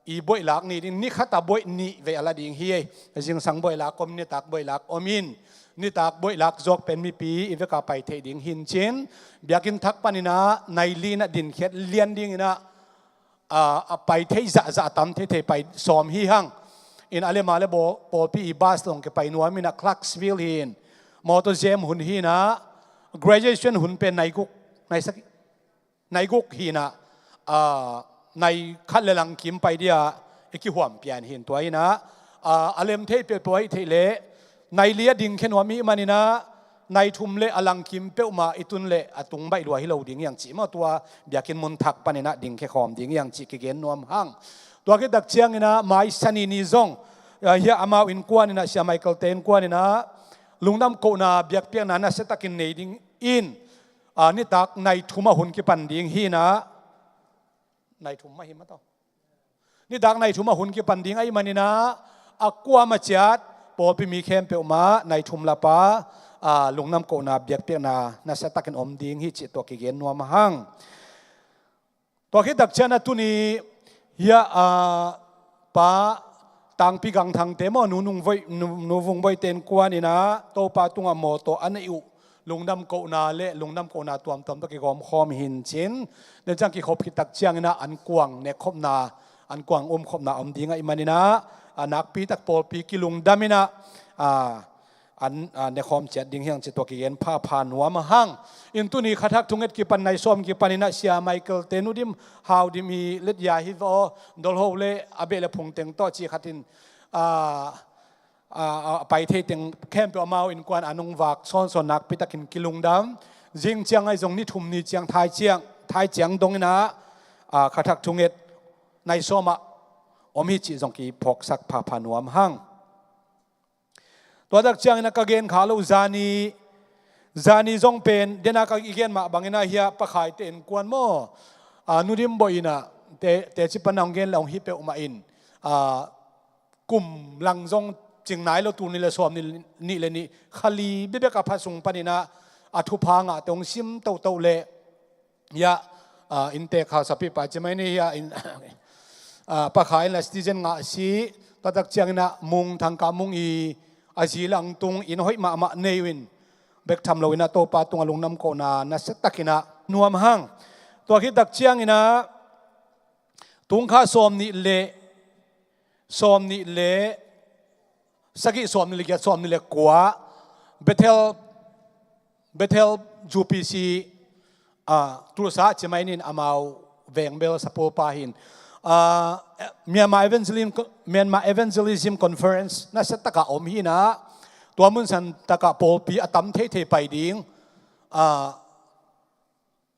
i buaih lak ni ding, ni khat a buaih nih vei a la ding hi ei. Zingsang buaih lak om, nitak buaih lak om in, nitak buaih lak zawk pen mipi i vek a pai theih ding hi in cin, biakinn thak panin ah nai li in ah dinkhiat lian ding in ah, aa, a pai thei zahzah a tam theithei pai sawm hi hang. In a le ma le baw-, pawlpi i bus tawh hong kipai nuam in ah Clarksville hi in, mawtaw zem hun hi in ah, graduation hun pen nai guk, nai sagih, nai guk hi in ah, aa, nai khat le langkim pai dia i kihuam pian hi in, tua in ah, aa, a lem thei peuhpeuh ahih theih leh nai li a dingkhia nuam i hih manin ah, nai thum le a langkim peuhmah i tun leh a tung baih lua hi lo ding hi hang cih maw, tua biakinn mun thak panin ah dingkhia khawm ding hi hang cih kigen nuam hang. Tua khit tak ciangin ah mai Sani ni zong, ah, hiah amau innkuan in ah, Sia Michael te innkuan in ah lungdam kohna biakpiakna nasia takin nei ding in, ah, nitak nai thum ah hun kipan ding hi in ah, nai thum mah hi mah tawh. Nitak nai thum ah hun kipan ding ahih manin ah, a kuamah ciat pawlpi mi khempeuh mah nai thum la pa, aa, lungdam kohna biakpiakna nasia takin om ding hi cih tua kigen nuam hang. Tua khit tak ciang ah tuni hiah, aa, pa Tangpi Gang Thangte maw, Nu Nung Voih, Nu, Nu Vung Voih te innkuan in ah Topa tungah mawtaw a neih uh lungdam kohna le lungdam kohna tuamtuam tawh kigawm khawm hi in cin, den ciang kikhop khit tak ciangin ah an kuang nekkhopna, an kuang umkhopna om ding ahih manin ah, a nakpi tak pawlpi kilungdam in ah, a, an, a, nekhawm ciat ding hi hang cih tua kigen phapha nuam hang. In tuni kha thak thunget kipan, nai sawm kipan in ah Sia Michael te, Nu Dim, Hau Dim i let ya hi vaw, Dolho le a beh le phung teng tawh cih khat in, a, a, a pai thei teng khempeuh amau innkuan an hong vak sawnsawn nakpi takin kilungdam. Zing ciang ahi zong ni thum ni ciang thai ciang, thai ciang dong in ah, a, kha thak thunget nai sawm ah om hi cih zong kiphawksak phapha nuam hang. Tua tak ciangin ah ka gen kha lo zani, zani zong pen, den a ka i gen mah bangin ah hiah Pa Khai te innkuan maw, a, Nu Dim Bawi in ah, te, teci pan a hong gen le hong hi peuhmah in, a, kum lang zong cing nai lo, tul nih le sawm nih, nih le nih, kha li bekbek a pha sung panin ah a thupha ngahte hong sim toto le, hiah, a, inntek hausapi pa ci mai ni hiah in, a, Pa Khai in la citizen ngah si, tua tak ciangin ah Mung, Thangkah Mung i a zi lang tung inn hoih mahmah nei uh in, bek tham lo in ah Topa tungah lungdam kohna nasia takin ah nuam hang. Tua khit tak ciangin ah tung kha sawm nih le, sawm nih le sagih, sawm nih le giat, sawm nih le kua, Bethel, Bethel U P C, ah, Tulsa ci mai nin amau veng bel sapulpa hin. Ah, Myanmar Evangelism, Myanmar Evangelism Conference nasia taka om hi na, tua mun san taka pawlpi a tam theithei pai ding, ah,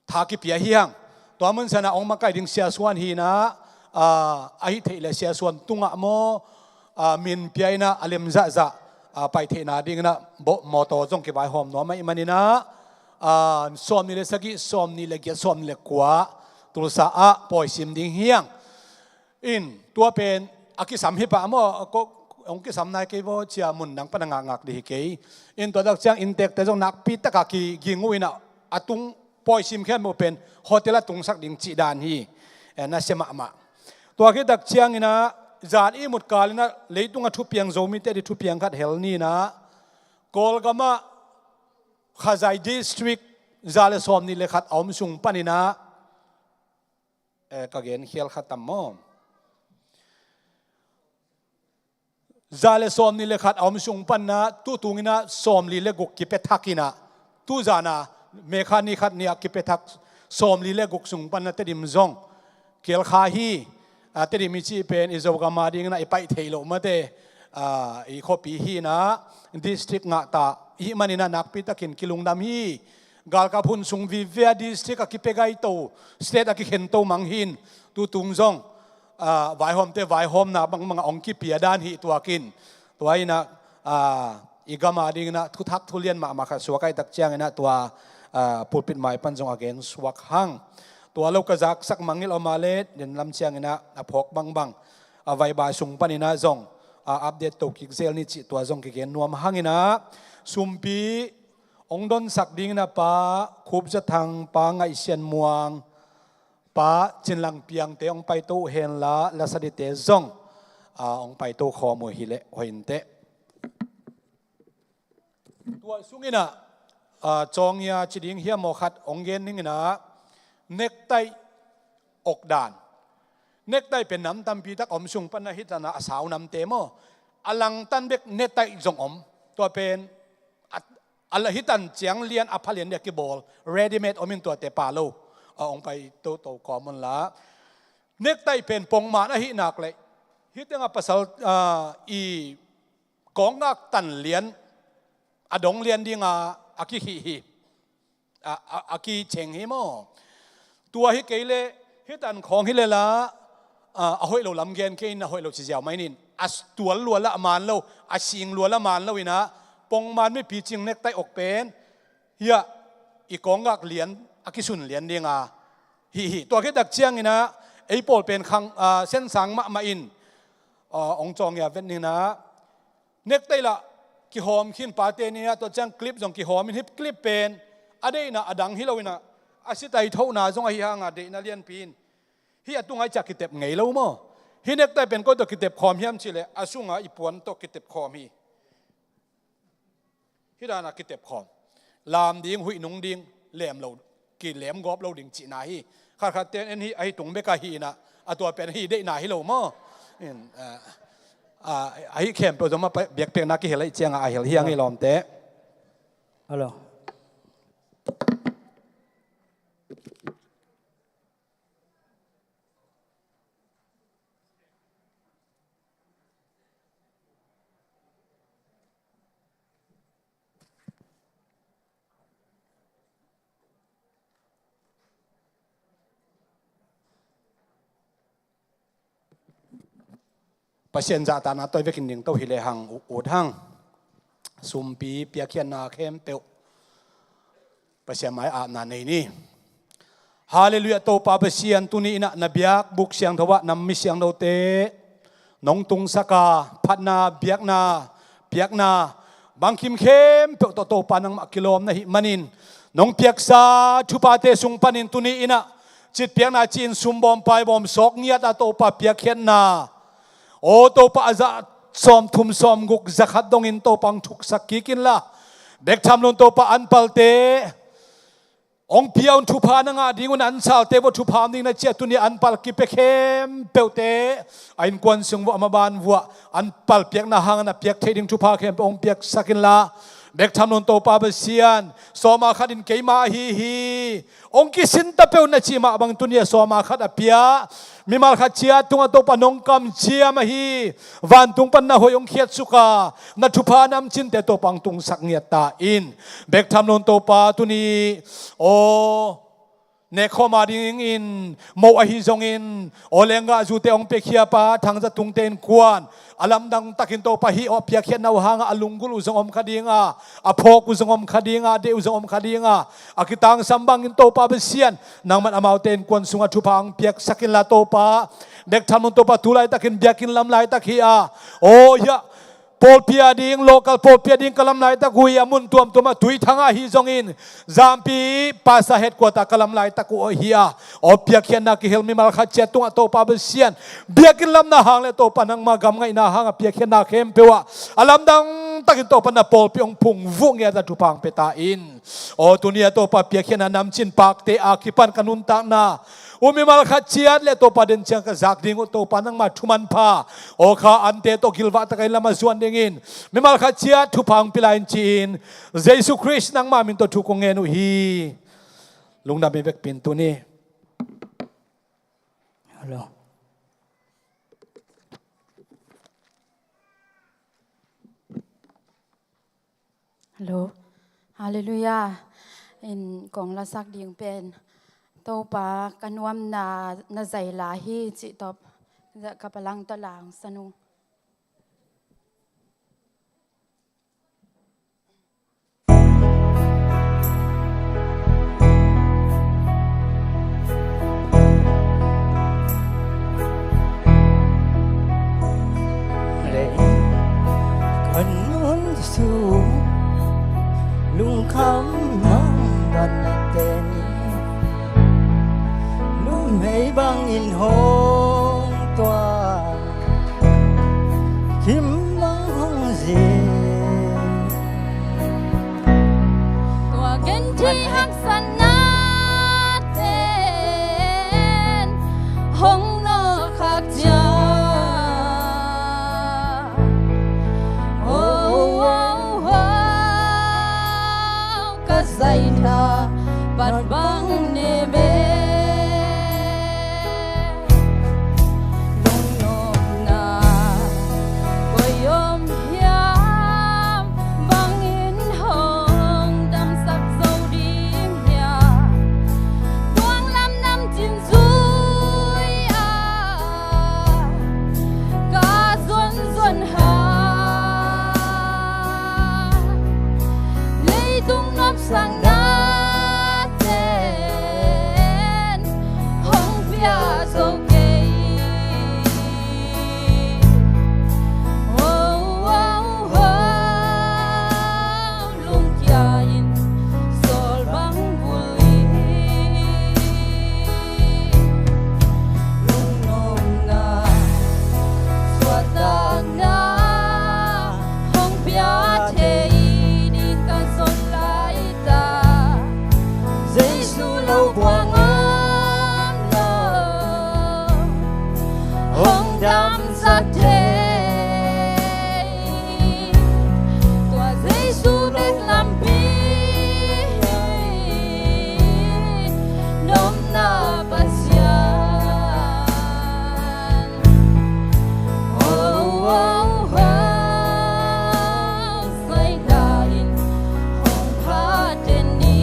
tha kipia hi hang. Tua mun sana ong makai ding siasuan hi na, ah, ahi theih le siasuan tungah maw, ah, min pia ina a lem zahzah, ah, pai theihna ding ina bo-, mawtaw zong kivaihawm nuam ahih manina, ah, sawm nih le sagih, sawm nih le giat, sawm nih le kua, Tulsa ah pawisim ding hi hang. In, tua pen a kisam hi pah maw, ko, ong kisam nai kei vaw cia mun dang pan a ngakngak dih hi kei. In, tua dak ciang inntekte zong nakpi taka kiging uh ina, a tung pawisim khempeuh pen hotel a tungsak ding cih dan hi. Eh, nasia mahmah. Tua khit dak ciang ina, zan i mut kal ina, leitung a thupiang Zomite dih thupiang khat hel ni ina, Kawlgam ah Khazai District za le sawm nih le khat a om sung pan ina, eh, ka gen khial kha tam maw? Za le sawm nih le khat a om sung pan ina, tu tung ina sawm li le guk kipia thak ina, tu zan a May kha ni khat ni a kipia thak sawm li le guk sung pan ina Tedim zong kial kha hi. Ah, Tedim i cih pen i Zogam a ding ina i paih theih loh mate, ah, i khuapi hi ina, district ngah ta i hih man ina nakpi takin kilungdam hi. Galkap hun sung vive a district a kipia gaito, state a kikhento mang hin, tu tung zong, ah, vaihawmte vaihawmna bangbang a ong kipia dan hi tuakin. Tua ina, ah, i gam a ding ina thuthak thulian mahmah khat suak ahih tak ciang ina tua, ah, pulpit mai pan zong a gen suak hang. Tua lo ka zaksak mangngilh om a le, den lam ciang ina a phawk bangbang, a vaibai sung pan ina zong, ah, update to kik zel ni cih tua zong kigen nuam hang ina, sumpi ong donsak ding ina Pa Khup Za Thang, Pa Ngaih Sian Muang, Pa Cin Lang Piangte ong paito uh hen la, lasadite zong, ah, ong paito khawm uh hi leh hoih inteh. Tua sung ina, ah, Cawngia ci ding hiam maw khat ong gen ning ina, nektaih ok dan. Nektaih pen nam tampi tak om sung pan ina hih tan a a sau namte maw, a langtan bek nektaih zong om. Tua pen a, a la hih tan ciang lian a pha lian dih a kibawl, ready made om in tuate pha lo. A ong pai toto kawm un la. Nektaih pen pongman ahih nak leh, hih teng a pasal, ah, i kawng ngak tan lian, a dong lian ding a, a kikhih hi. A, a, a kiceng hi maw? Tua hi kei leh, hih tan khawng hi leh la, a, a hoih lo lam gen kei in, a hoih lo ci ziau mai nin. A s-, tual lua lah a man lo, a sing lua lah a man lo ina, pongman mipi cing nektaih ok pen, hiah i kawng ngak lian a kisun lian ding a, hi hi. Tua khit tak ciang ina, ei pawl pen khang, a, sensang mahmah in, a, ong Cawngia vet ning ina, nektaih lah kihawm khin pate ni a, tua ciang clip zong kihawm in, hih clip pen a deihna a dang hi lo ina, a sitai thona zong ahi hang a deihna lianpi in. Hih a tung a i ciah kitep ngei lo maw? Hih nektaih pen koi tawh kitep khawm hiam cih leh, a sung a i puan tawh kitep khawm hi. Hih dan a kitep khawm. Lam ding, huih nung ding, lem lo, kilem gawp lo ding cihna hi. Khatkhat ten en hih, ahi tung bek ahi ina, a tua pen hih deihna hi lo maw? In, a, a, ahi khempeuh zong mah pa-, biakpiakna kihel ahih ciang a, a hel hi hang i lawmte. Hello. Pasian zahtakna tawh i vekin dingto hi lehang u-, ut hang. Sumpi piakkhiatna khempeuh Pasian mai-ah apna nei ni. Halleluiah, Topa Pasian, tuni in ah na biakbuk siangtho ah na mi siangthote nong tungsak a, phatna, biakna, piakna, bangkim khempeuh tawh Topa nangmah kilawm na hih manin, nong piaksa thuphate sung panin tuni in ah citpiakna ci-in sumbawm paibawm sawk ngiat a Topa piakkhiatna, aw Topa, a za sawmthum sawmguk, za khat dongin Topa hong thuksak kik inla, bek tham loin Topa anpalte hong pia un, thupha na ngah ding un, ansalte vuah thupha om ding na ciah tuni anpal kipia khempeuhte a innkuan sung vuah, a maban vuah anpal piakna hangin a piak theih ding thupha khempeuh hong piaksak inla, Bek tham lo in Topa Pasian, sawma khat in keima ahi hi, hong kisin ta peuh na cih mah bang tuni-a sawma khat a pia mimal khat ciat tungah Topa nong kamciam ahi, vantung pan na hoih hong khiatsuk a, na thupha namcinte Topa hong tungsak ngiat ta in. Bek tham lo in Topa tuni, aw, nekkhawm a dingin moh ahi zongin, aw, lenggahzute hong piakhia Pa Thang Za Tung te innkuan a lamdang takin Topa hih aw piakkhiatna uh hangah a lunggulh uh zong om kha ding a, a phawk uh zong om kha ding a, a deih uh zong om kha ding a, a kitangsam bangin Topa Pasian, nangman amaute innkuan sungah thupha hong piaksak inla Topa, bek tham lo in Topa tu laitakin biakinn lam laitak hi a, aw, hiah pawlpi a ding, local pawlpi a ding ka lam laitak uh hi a, mun tuamtuam ah Tuithang ah ahi zongin, Zampi Pastor Headquarter ka lam laitak uh hi a, aw, piakkhiatna kihel mimal khat ciat tungah Topa Pasian, biakinn lamna hang le Topa nangma gam ngaihna hang a piakkhiatna khempeuh ah a lamdang takin Topa na pawlpi hong phungvuh ngiat a thupha hong pia ta in. Aw, tuni-a Topa piakkhiatna namcin pakte a kipan ka nuntakna uh mimal khat ciat le Topa den ciang ka zak ding uh Topa nangma thuman pha, aw, kha ante tawh gilvah tak a inn lam a zuan dingin mimal khat ciat thupha hong pia lai in ci-in, Jesu Khrist nangma min tawh thu kong ngen uh hi. Lungdam hi vekpi in tuni. Hello. Hello. Hallelujah. In kong lasak ding pen Topa ka nuamna na zai la hi cih tawh ka palang tawh la hong sa ning. Lei kan nun su lungkham mang ban te ni, numei bangin hong tua kim mang hong zin. Tua genthei haksatna ten hong nawlkhak ciang, oh, oh, oh, ka zaitha pat bang ne be. Lungnopna koi om hiam, bangin hong damsak zo ding hiam? Tuang lam namcin zui-a ka zuanzuan hang, leitung nopsakna ten hong pia zo kei. Oh, oh, oh, lungkia in sawl bang vul in, lungnopna suahtakna hong pia thei ding ka zon lai ta. Jesu lo buang om lo, hong damsak thei. Tua Jesu bek lampi nopna Pasian. Oh, oh, oh, zaina in hong pha ten ni.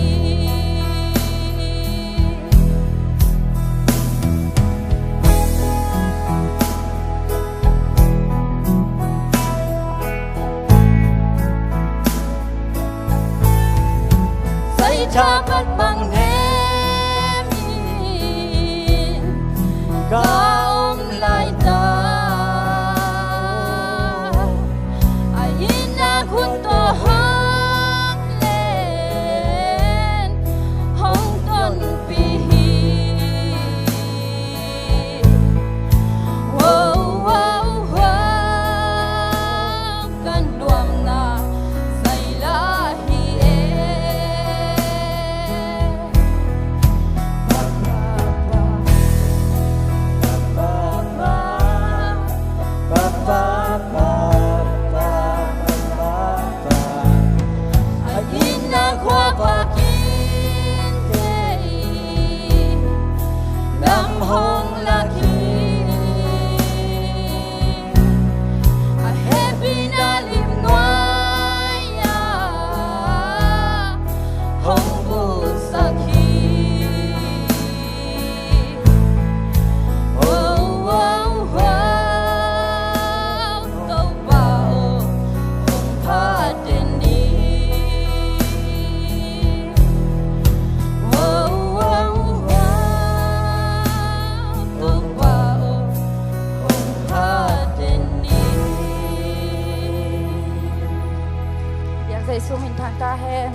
Jesu min thang ta hen.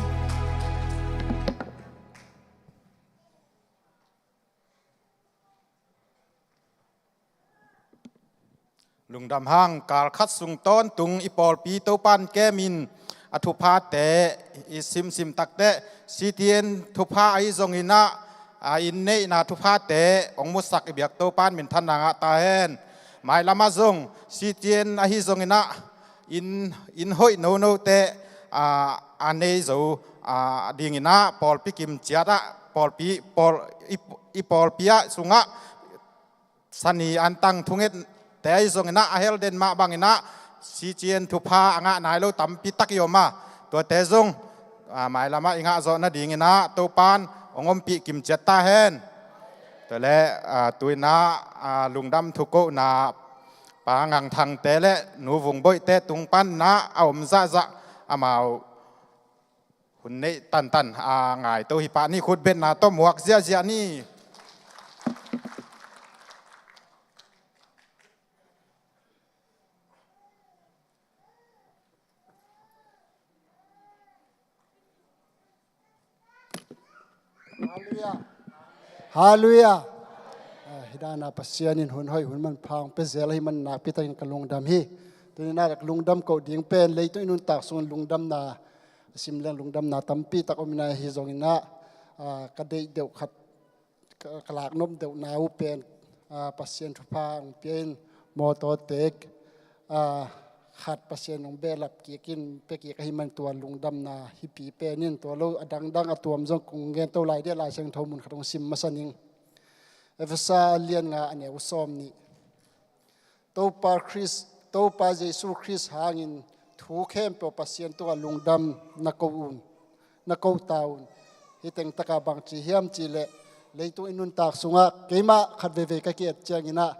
Lungdam hang, kal khat sung tawntung i pawlpi Topan kemin a thuphate i simsim takteh, C T N thupha ahi zongin ah, a inn neihna thuphate hong musak i biak Topan minthanna ngah ta hen. Mailamah zong C T N ahi zongin ah, inn, inn hoih nonote, a, a nei zo, a, dingin ah pawlpi kimciat ah, pawlpi, pawl, i, i pawlpi ah sungah sani antang thungette ahi zongin ah, a hel den mah bangin ah C T N thupha a ngah nai lo tampi tak i om a, tuate zong, a, mailamah i ngah zawh nadingin ah Topan hong ompih kimciat ta hen. Tuale, a, tu-in ah, a, lungdam thukohna Pa Ngang Thangte le Nu Vung Boihte tung panin ah a om zahzah amau hun neih tantan a ngaito hi pah ni. Khutbetna tawh muak ziahziah ni. Halleluiah. Halleluiah. Ah, hi dana Pasian in hun hoih hun manpha hong pia zel ahih manin nakpi takin ka lungdam hi. Tuni-in ah ka lungdam koh ding pen leitung i nuntak sungin lungdamna a sim leng lungdamna tampi tak om in ah, ahi zongin ah, ah, ka deih deuh khat, ka, ka lak nop deuhna uh pen, ah, Pasian thupha hong pia in mawtaw tek, ah, khat Pasian hong behlap kik in pia kik ahih man tua lungdamna hi pi pen in, tua lo a dangdang a tuam zong kong gen to lai dih a, Lai Siangtho mun khat hong sim masa ning. Efesa a lian nga a neu sawm nih. Topa Khrist, Topa Jesu Khrist hangin thu khempeuh Pasian tungah lungdam na ko un, na ko ta un. Hih teng takah bangci hiam cih leh, leitung i nuntak sungah keimah khat veivei ka ki-et ciangin ah,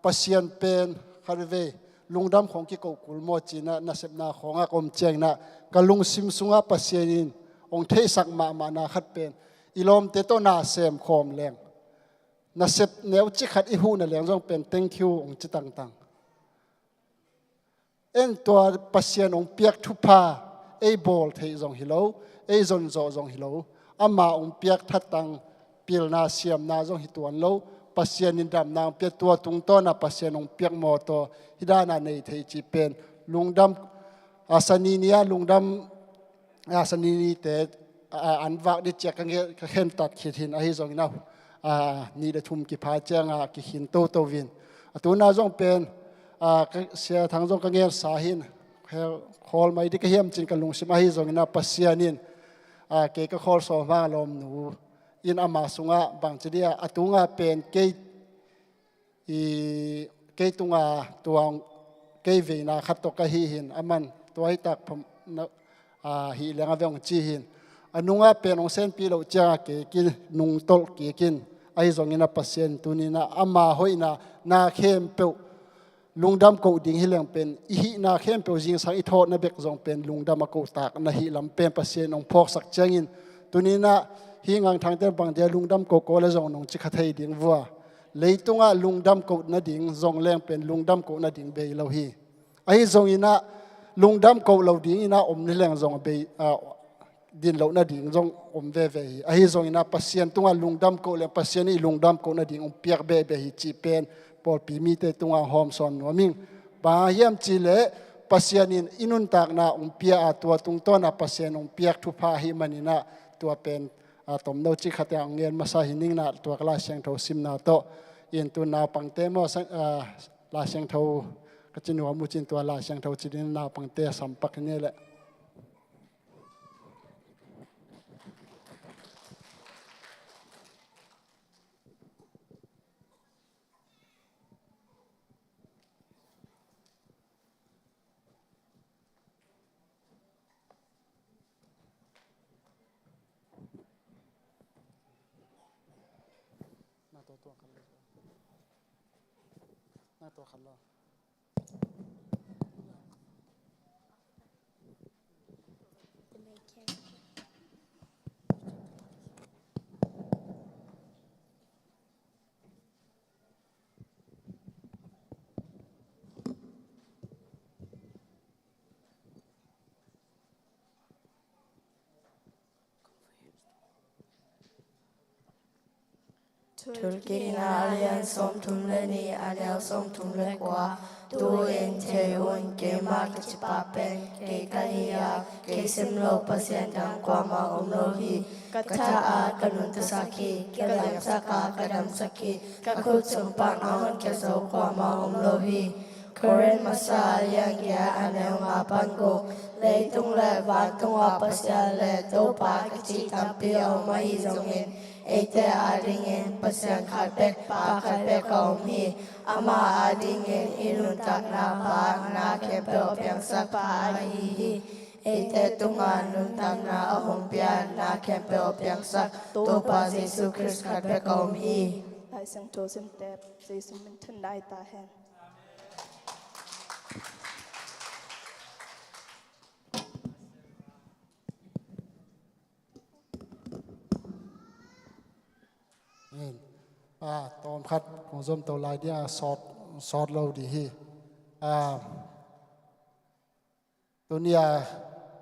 Pasian pen khat veivei lungdam khawng kiko kul maw ci-in ah, nasepna khawngah ka om ciangin ah, ka lungsim sungah Pasian in hong theihsak mahmahna khat pen, i lawmte tawh na sem khawm leng, nasep neucik khat i huhna leng zong pen thank you hong ci tangtang. En tua Pasian hong piak thupha, ei bawl theih zong hi lo, ei zonzawh zong hi lo, ama hong piak thatang pilna siamna zong hi tuan lo, Pasian in damna hong piak, tua tungtawn ah Pasian hong piak mawtaw hi dana nei thei cih pen lungdam, a, sani ni-a lungdam, a, sani nite, a, an vak dih ciang ka nge-, ka khentat khit hi-in, ahi zongin ah, a, nih le thum kipha ciangah kikhin toto in. A tuna zong pen, a, ka, Sia Thang zong ka ngensa hi-in, khe-, khawl mai dih ka hiam ci-in ka lungsim, ahi zongin ah Pasian in, a, kei ka khawl sawm hang lawmnu in ama sungah bangci dih a, a tungah pen kei i, kei tunga tuang, kei veina khat tawh ka hih hi-in, aman tua hi tak pham na, a, hih leng a ve hong ci hi-in. A nungah pen hong senpih loh ciangah kei ki nungtolh kik in, ahi zongin ah Pasian tuni-in ah ama hoihna na khempeuh lungdam koh ding hi leng pen, i hihna khempeuh zingsang i thawhna bek zong pen lungdam a kohtak na hih lam pen Pasian hong phawksak ciangin, tuni-in ah hih Ngang Thangte bang dia lungdam kohkoh le zong nong ci kha thei ding vua. Leitungah lungdam koh nading zong leng pen lungdam koh nading bei lo hi. Ahi zongin ah lungdam koh lo dingin ah om ni leng zong a bei, a, din loh nading zong om veve hi. Ahi zongin ah Pasian tungah lungdam koh leng Pasian i lungdam koh nading hong piak behbeh hi cih pen pawlpi mite tungah hawm sawn nuam ing. Bang hang hiam cih leh Pasian in i nuntakna hong pia a, tua tungtawn ah Pasian hong piak thupha ahih manin ah tua pen, a, tomno cik khat teng hong ngen masa hi ning in ah, tua ka Lai Siangtho simna tawh. In tu naupangte maw, sa-, a, Lai Siangtho ka ci nuam uh cin, tua Lai Siangtho ci ding naupangte a sampak hi ni leh. Thulkikna a lian sawmthum le nih, a neu sawmthum le kua. Tu-in thei un, keimah ka cipa pen kei ka hi a, kei sim lo Pasian dang kuamah om lo hi. Ka thah a ka nuntaksak hi, ka liamsak a ka damsak hi, ka khut sung pan a honkhia zo kuamah om lo hi. Korin masa a lian giat, a neu nga pan guk. Leitung le vantung ah Pasian le Topa kici tampi a om ahi zongin, eite adingin Pasian khat bek, Pa khat bek a om hi. Ama adingin i nuntakna Pa, na khempeuh a piangsak Pa ahi hi. Eite tungah nuntakna a hong pia, na khempeuh a piangsak Topa Jesu Khrist khat bek a om hi. Lai Siangtho simte Jesu min thum nai ta hen. Amen. Ah, tawm khat kong zom to lai ding a, sawt, sawt lo ding hi. Ah, tuni a,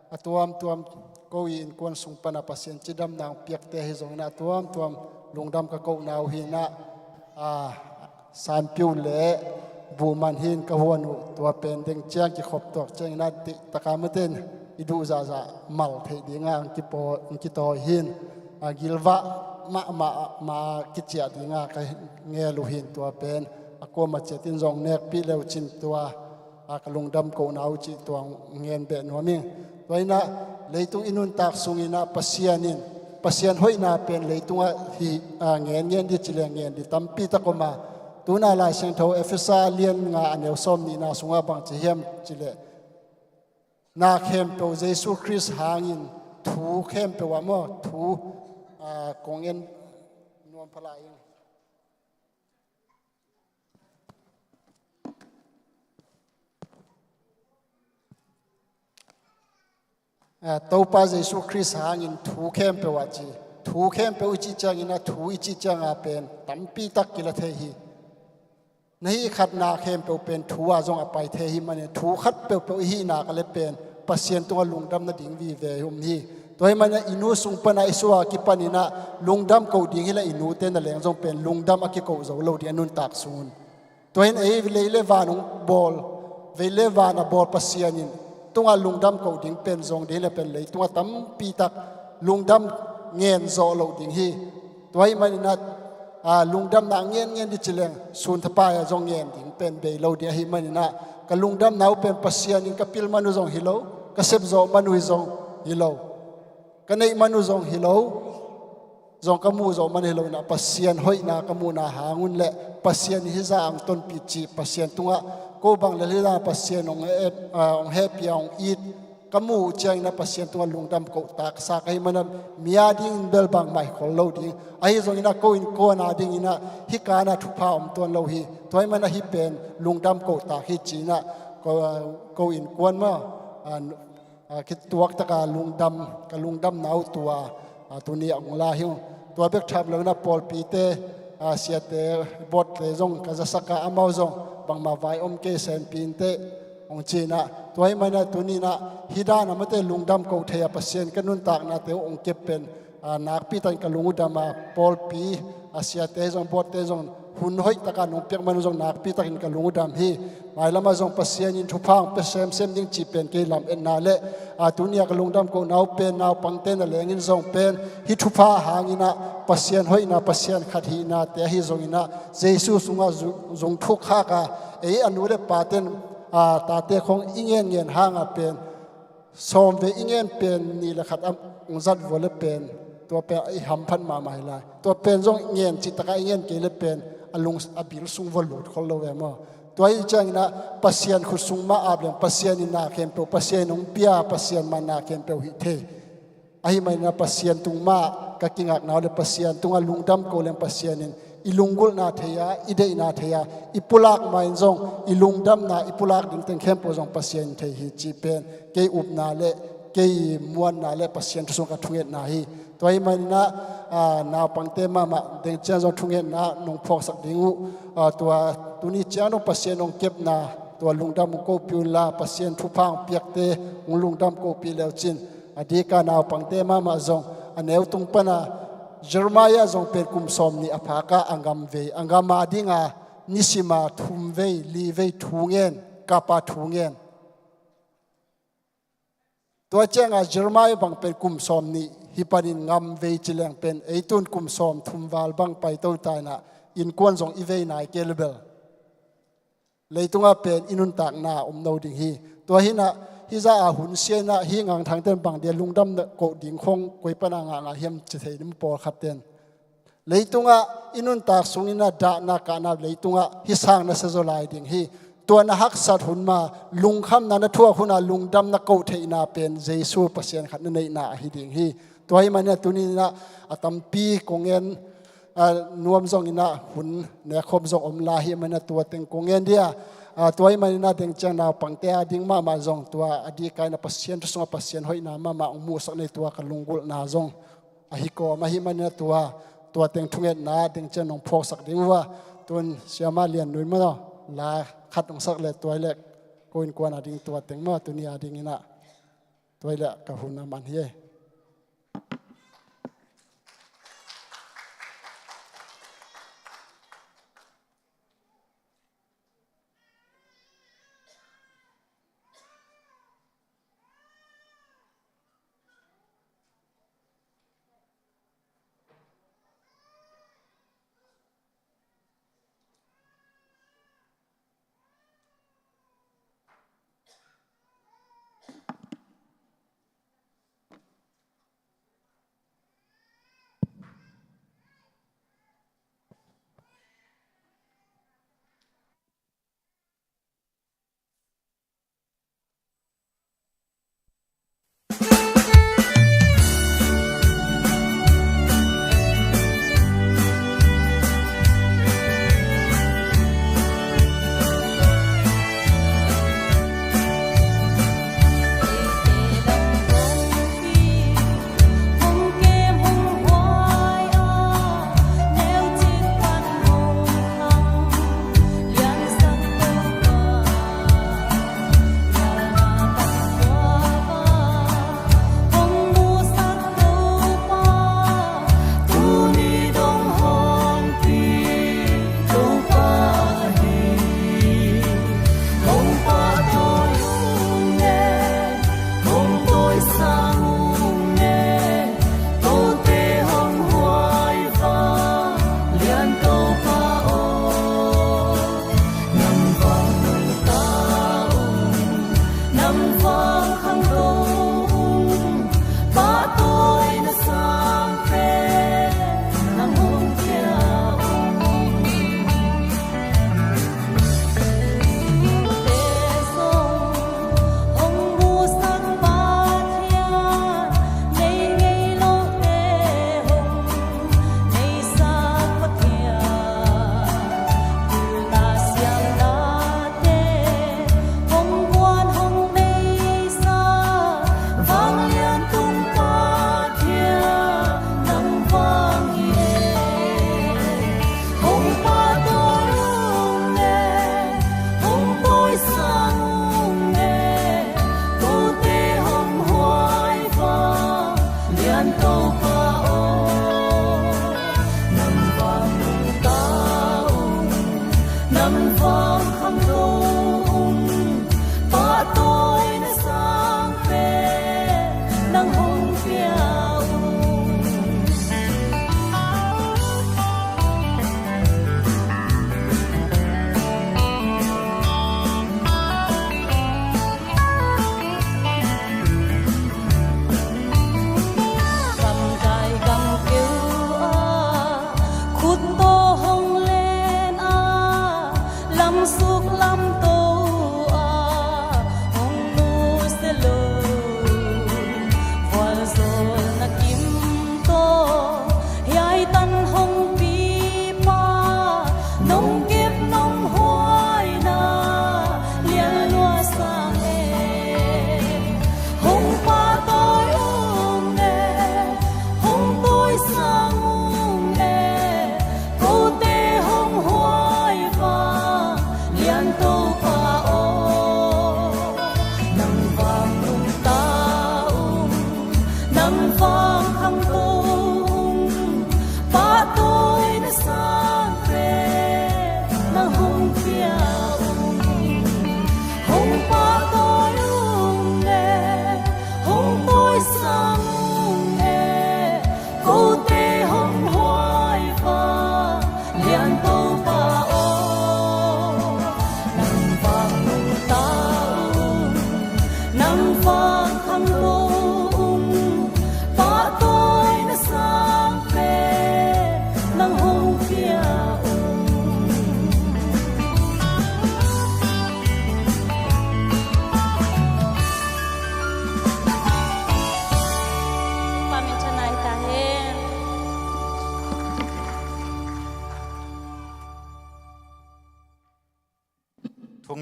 a tuamtuam ko i innkuan sung pana Pasian cidamna hong piakte hi zongin a tuamtuam lungdam ka kohna uh hi na, ah, Sanpiu le Buman hin ka huan uh, tua pen deng ciang kikhop tuak ciangin a tih taka maten i duh zahzah mal theih dinga hong kipaw, hong kitawi hin, ah, gilvah mahmah ma kiciah dinga ka ngel uh hin tua pen a kuama ciatin zong nekpih leucin tua, a, ka lungdam kohna uh cih tua ngen beh nuam ing. Tua inah leitung i nuntak sunginah Pasian in, Pasian hoihna pen leitungah hi, a, ngen ngen di ci le ngen di tampi tak om a. Tuna Lai Siangtho Efesa lian nga a neu sawm nihna sungah bang ci hiam ci le, na khempeuh Jesu Khrist hangin thu khempeuh ah maw, thu, a, kong en nuam phalai ing. Ah, Topa Jesu Khrist hangin thu khempeuh ah ci. Thu khempeuh i cih ciangin a thu i cih cianga pen tampi tak kila thei hi. Na hih khatna khempeuh pen thu ah zong a pai thei hi manin thu khat peuhpeuh i hihna ka le pen Pasian tungah lungdam nading vive hi um hi. Tua hi manin i nu sung pana i sua kipaninah lungdam ko ding hi le i nute na leng zong pen lungdam a kiko zo lo ding a nuntak sungun. Tua hin ei lei le van hong bawl, vei le van a bawl Pasian in tungah lungdam ko ding pen zong ding le pen leitungah tampi tak lungdam ngen zawh loh ding hi. Tua hi maninah, a, lungdamna ngen ngen di ci leng sun thapai ah zong ngen ding pen bei lo ding ahi maninah ka lungdamna uh pen Pasian in ka pil man uh zong hi lo, ka sep zawh man uh hi zong hi lo. Ka neih man uh zong hi lo, zong ka muh zawh man hi lo inah Pasian hoihna ka muhna hangun le Pasian hizah ang tonpih cih Pasian tungah ko bang le hizah Pasian hong heh, a, hong hehpih a hong it ka muh uh cianginah Pasian tungah lungdam kohtak sa ka hi manah mi a dingin bel bangmah hi khol lo ding. Ahi zonginah ko innkuan a dinginah hih kana thupha om tuan lo hi. Tua hi manah hih pen lungdam kohtak hi cinah ko, ko innkuan maw, a, a, kituak taka lungdam, ka lungdamna uh tua, a, tuni a hong la hi uh. Tua bek tham loinah pawlpite, a, siate, botte zong ka zasak a amau zong bangmah vai om kei, senpih inteh hong cinah. Tua hi manah tuninah hih dan a mate lungdam ko thei a Pasian ka nuntaknate uh hong kep pen, a, nakpi takin ka lung uh dam a, pawlpi, a, siate zong botte zong hun hoih taka nong piak man uh zong nakpi takin ka lung uh dam hi. Mailamah zong Pasian in thupha hong pia semsem ding cih pen kei lam etna le, a, tunia ka lungdam kohna uh pen naupangte na lengin zong pen hih thupha hanginah Pasian hoihna, Pasian khat hihnate ahi zonginah Jesu sungah zu-, zung thuk khak a, ei a nu le paten, a, tate khong i ngen ngen hanga pen sawm vei i ngen pen nih le khat a hong zat vua le pen tua pen i hamphat mahmah hi lai. Tua pen zong ngen cih taka i ngen kei le pen a lung a bil sung vua lut khol lo ve maw? Tua hi cianginah Pasian khut sung mah ap leng Pasian in na khempeuh, Pasian in hong pia Pasian mah na khempeuh hih thei. Ahi maninah Pasian tung mah ka kingakna uh le Pasian tungah lungdam ko leng Pasian in i lunggulhna thei a, i deihna thei a, i pulak ma in zong i lungdamna i pulak ding teng khempeuh zong Pasian in thei hi cih pen kei upna le kei muanna le Pasian thu sung ka thungetna hi. Tua hi maninah, a, naupangte mahmah deng ciang zong thungetna nong phuaksak ding uh, a, tua tuni ciang dong Pasian hong kepna tua lungdam hong kopih unla Pasian thupha hong piakte hong lungdam kopih leucin a dika naupangte mahmah zong a neu tung pana Jeremiah zong pen kum sawm nih a phak a, a ngam vei, a ngam a dinga nisima thum vei, li vei thu ngen, kapa thu ngen. Tua cianga Jeremiah bang pen kum sawm nih hi panin ngam vei ci leng pen, ei tun kum sawm thum val bang paito ta inah, innkuan zong i vei nai kei le bel. Leitungah pen i nuntakna om no ding hi. Tua hinah, hih za a hun sia inah, hih ngangthangten bang dia lungdamna koh ding khong koi pana ngah ngah hiam ci thei ning pawlkhatten. Leitungah i nuntak sungin a dahna kahna leitungah hih sang na sia zaw lai ding hi. Tua na haksat hun ma, lungkhamna na thuak hunah lungdamna koh theihna pen Jesu Pasian khat na neihna ahi ding hi. Tua hi maninah tuninah a tampi kong en, a, nuam zonginah hun nekkhop zong om lai hi maninah tua teng kong en dia. A, tua hi maninah dengciang naupangte a ding mahmah zong tua a dikaina Pasian thu sungah Pasian hoihna mahmah hong muhsak nei tua ka lunggulhna zong ahi kawm ahi maninah tua, tua teng thungetna dengciang nong phawksak ding uh a. Tun siama lian nui maw, la khat hong sak le tua hi leh ko innkuan a ding tua teng maw, tuni a dinginah tua hi leh ka hun a man hi.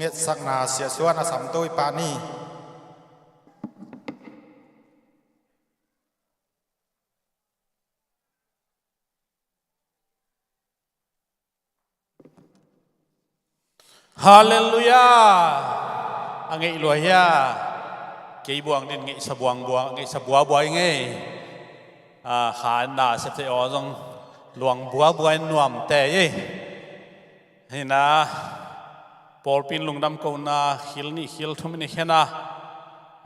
Hetsakna siasuan a samtui pah ni. Halleluiah. A ngeih lua hia? Kei buang din ngeihsa buang buang, ngeihsa buabua i ngei. A, kha na sep te aw zong luang buabua in nuam te i. Hina, pawlpi in lungdam kohna khil nih khil thum in i khen a,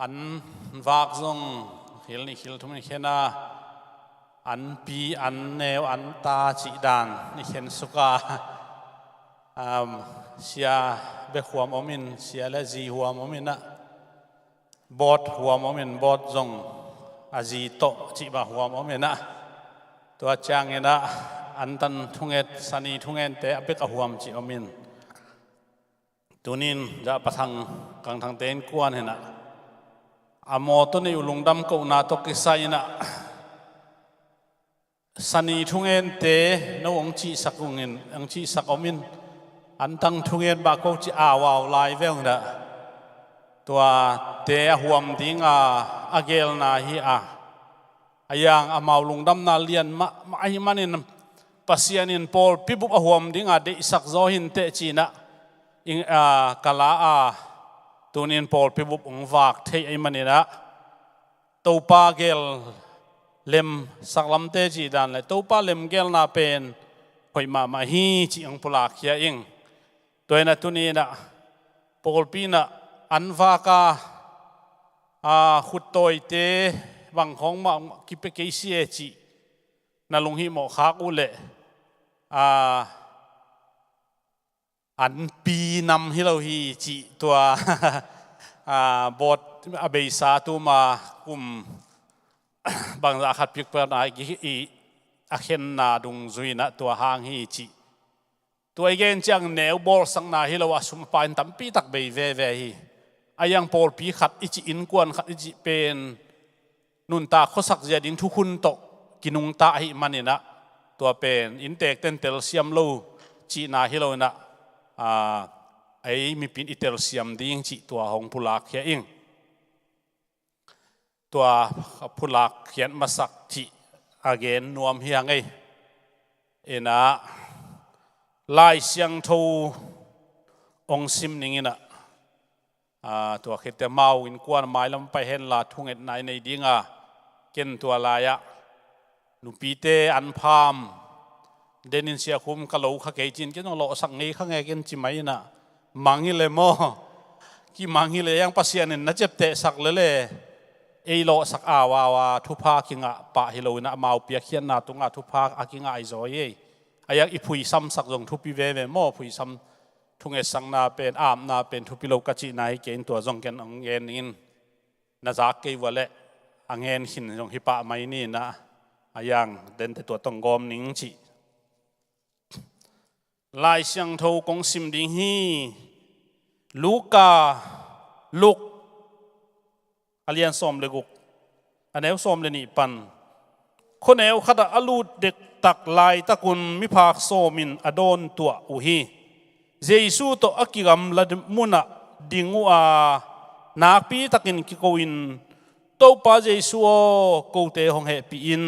an vak zong khil nih khil thum in i khen a, an pi, an neu, an ta cih dan i khen suk a, um, sia bek huam om in, sia le zi huam om in a, bawt huam om in, bawt zong a zi tawh cih mah huam om in a, tua ciangin a, antan thunget, sani thungente a bek a huam cih om in. Tunin Zahpathang Kangthangte innkuan hi na, a mawtaw nei uh lungdam kohna tawh kisai in a, sani thungente no hong cihsak ung in, hong cihsak om in, antang thungen mah ko ci au au lai ve ung in a, tuate a huam dinga a gelna hi a, a yang amau lungdamna lian mahmah ahih manin Pasian in pawlpi bup a huam dinga deihsak zaw hi inteh ci in a, ing, a, ka la a, tunin pawlpi bup hong vak theih ahih manin a, Topa gel lem saklamte cih dan le Topa lemgelna pen hoih mahmah hi cih hong pulak khia ing. Tua hi na tunin a, pawlpi in a an vak a, a, khuttawite bang khawng mah kipia kei si e cih na lunghimawh khak uh leh, a, an pi nam hi lo hi cih tua, a, bawt a beisa tuma kum bangzah khat pikpelna i, i, a khenna dungzui in a tua hang hi cih. Tua i gen ciang neu bawlsakna hi lo a sum a pai in tampi tak bei veve hi. A yang pawlpi khat i cih, innkuan khat i cih pen nuntak khuasak zia ding thukhun tawh kinungta ahih manin a, tua pen innteekten telsiam lo cihna hi lo in a, a, ei mipi in i telsiam ding cih tua hong pulak khia ing. Tua a pulak khiat masak cih a gen nuam hi a ngei. In a, Lai Siangtho hong sim ning in a, a, tua khit teh amau innkuan mailam pai henla thungetna i nei ding a, ken tua lai-ah nupite an pham den in Sia Khum ka lo kha kei ci in, ken hong lawhsak ngei kha nge ken ci mai in a, mang hi le maw? Kimang hi le, a yang Pasian in na ciaptehsak lel e. Ei lawhsak au au a thupha kingah pah hi lo in a, amau piakkhiatna tungah thupha a kingah hi zaw hi. A yang i phuisamsak zong thupi veve maw? Phuisam thungetsakna pen, apna pen thupi lo ka cihna hi kei in, tua zong ken hong gen ning in, na zak kei uh a leh a ngen khin zong hi pah mai ni in a, a yang dente tua tawh hong gawm ning cih. Lai Siangtho kong sim ding hi. Luka, Luk, a lian sawm le guk, a neu sawm le nih pan. Khuaneu khatah a lut dektak laitakun miphak sawmin a dawntuah uh hi. Jesu tawh a kigamla munah ding uh a, nakpitakin kiko in, "Topa Jesu aw, kote hong hehpih in,"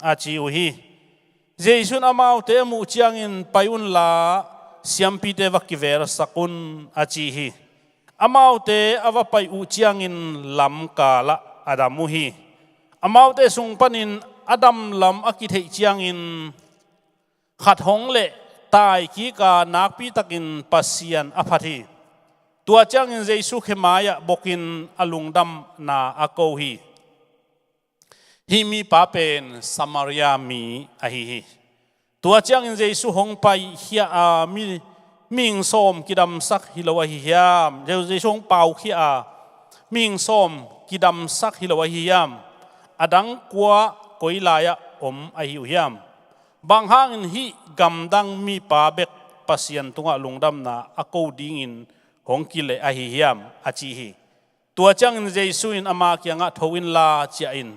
a ci uh hi. Jesu in amaute a muh ciangin, "Pai unla, siampite va kivelsak un," a ci hi. Amaute a va pai uh ciangin lamkalah a dam uh hi. Amaute sung panin a damlam a kitheih ciangin khat hong leh taikik a nakpitakin Pasian a phat hi. Tua ciangin Jesu khe mai-ah bokin a lungdamna a ko hi. Hih mipa pen Samaria mi ahi hi. Tua ciangin Jesu hong paikhia a, mi, mihing sawm kidamsak hi lo ahi hiam? Je-, Jesu hong paukhia a, mihing sawm kidamsak hi lo ahi hiam? A dang kua koi lai-ah om ahi uh hiam? Bang hangin hih gamdang mipa bek Pasian tungah lungdamna a ko dingin hong kileh ahi hiam? A ci hi. Tua ciangin Jesu in ama kiangah, "Tho inla, ciah in,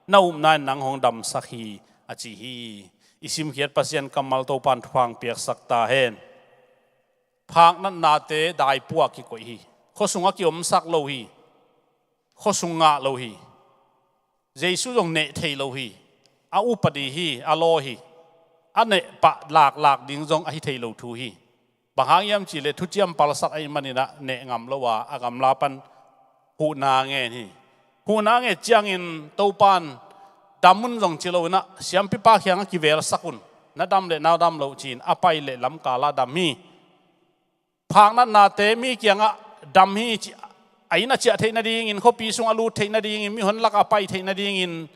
na upna in nang hong damsak hi," a ci hi. I simkhiat Pasian kammal Topa in thupha hong piaksak ta hen. Phaknatnate daipua kikoih hi. Khuasung a kiomsak lo hi. Khuasung ngah lo hi. Jesu zong neh thei lo hi. A upadi hi, a law hi. A neh pah laklak ding zong ahi thei lo thu hi. Bang hang hiam cihleh thuciam palsat ahih maninah neh ngam lo a, a gamla pan huhna ngen hi. Huhna nget ciangin Topan dam un zong ci loinah siampipa kiangah kivelsak un. Na dam le na dam lo ci-in a pai le lamkala dam hi. Phaknatnate mi kiangah dam hi ci, a inn a ciah theih nadingin, khuapi sung a lut theih nadingin, mihon lakah a pai theih nadingin,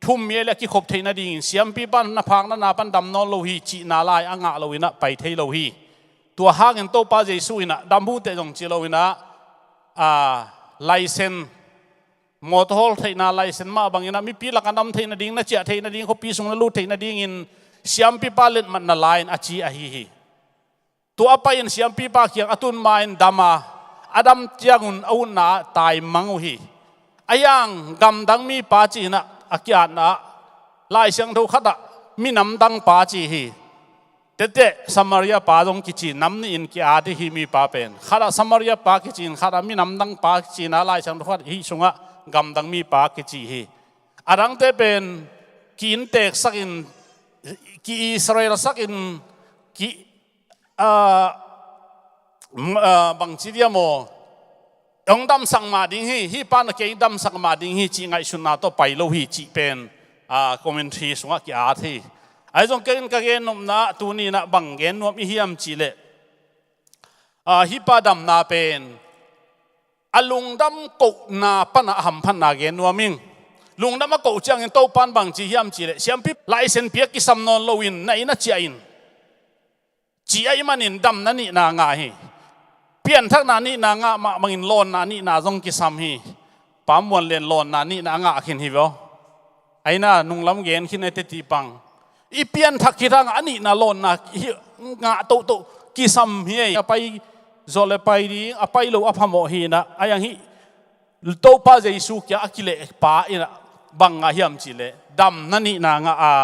thum mi a le a kikhop theih nadingin, siampipa na phaknatna pan dam nawn lo hi cihna lai a ngah loinah pai thei lo hi. Tua hangin Topa Jesu inah dam buhteh zong ci loinah, a, laisen, mawtaw hawl theihna laisen mah banginah mipi lakah dam theih nading, na ciah theih nading, khuapi sung na lut theih nadingin siampipa letmatna lai-in a ci ahi hi. Tua a pai-in siampipa kiang a tun ma-in dam a, a dam ciangun a utna ah taimang uh hi. A hiang gamdang mipa ci-inah a ki-atna ah, Lai Siangtho khatah minamdang pa ci hi. Tete Samaria pa zong kici, nam nih in ki-at hi mipa pen. Khatah Samaria pa kici-in khatah minamdang pa kici-inah Lai Siangtho khat hih sungah gamdang mipa kici hi. A dangte pen ki-innteeksakin, ki-Israel sakin, ki, a, m-, a, bangci dia maw, hong damsak mah ding hi, hih pa na kei damsak mah ding hi cih ngaihsutna tawh pai lo hi cih pen, a, commentary sungah ki-at hi. Ahi zong kei in ka gennopna ah tuni inah bang gen nuam i hiam cihleh, a, hih pa damna pen a lungdam kohna panah a hamphatna gen nuam ing. Lungdam a koh ciangin Topan bangci hiam cihleh, siampi laisen piak kisam nawn loin na inn a ciah in. Ci ahih manin damna nihna ngah hi. Pianthakna nihna ngah mah bangin lawnna nihna zong kisam hi. Pa Muan Lian lawnna nihna a ngah khin hi veh aw. Aina nunglam gen khin e teti pang. I pianthak khit hangah a nihna lawnna hi, ngah tohtoh kisam hi ei. A pai zawh le pai ding, a pai lo a phamawh hi inah. A hiang hih Topa Jesu kiang a kilehpa inah bang ngah hiam cihleh, damna nihna ngah a,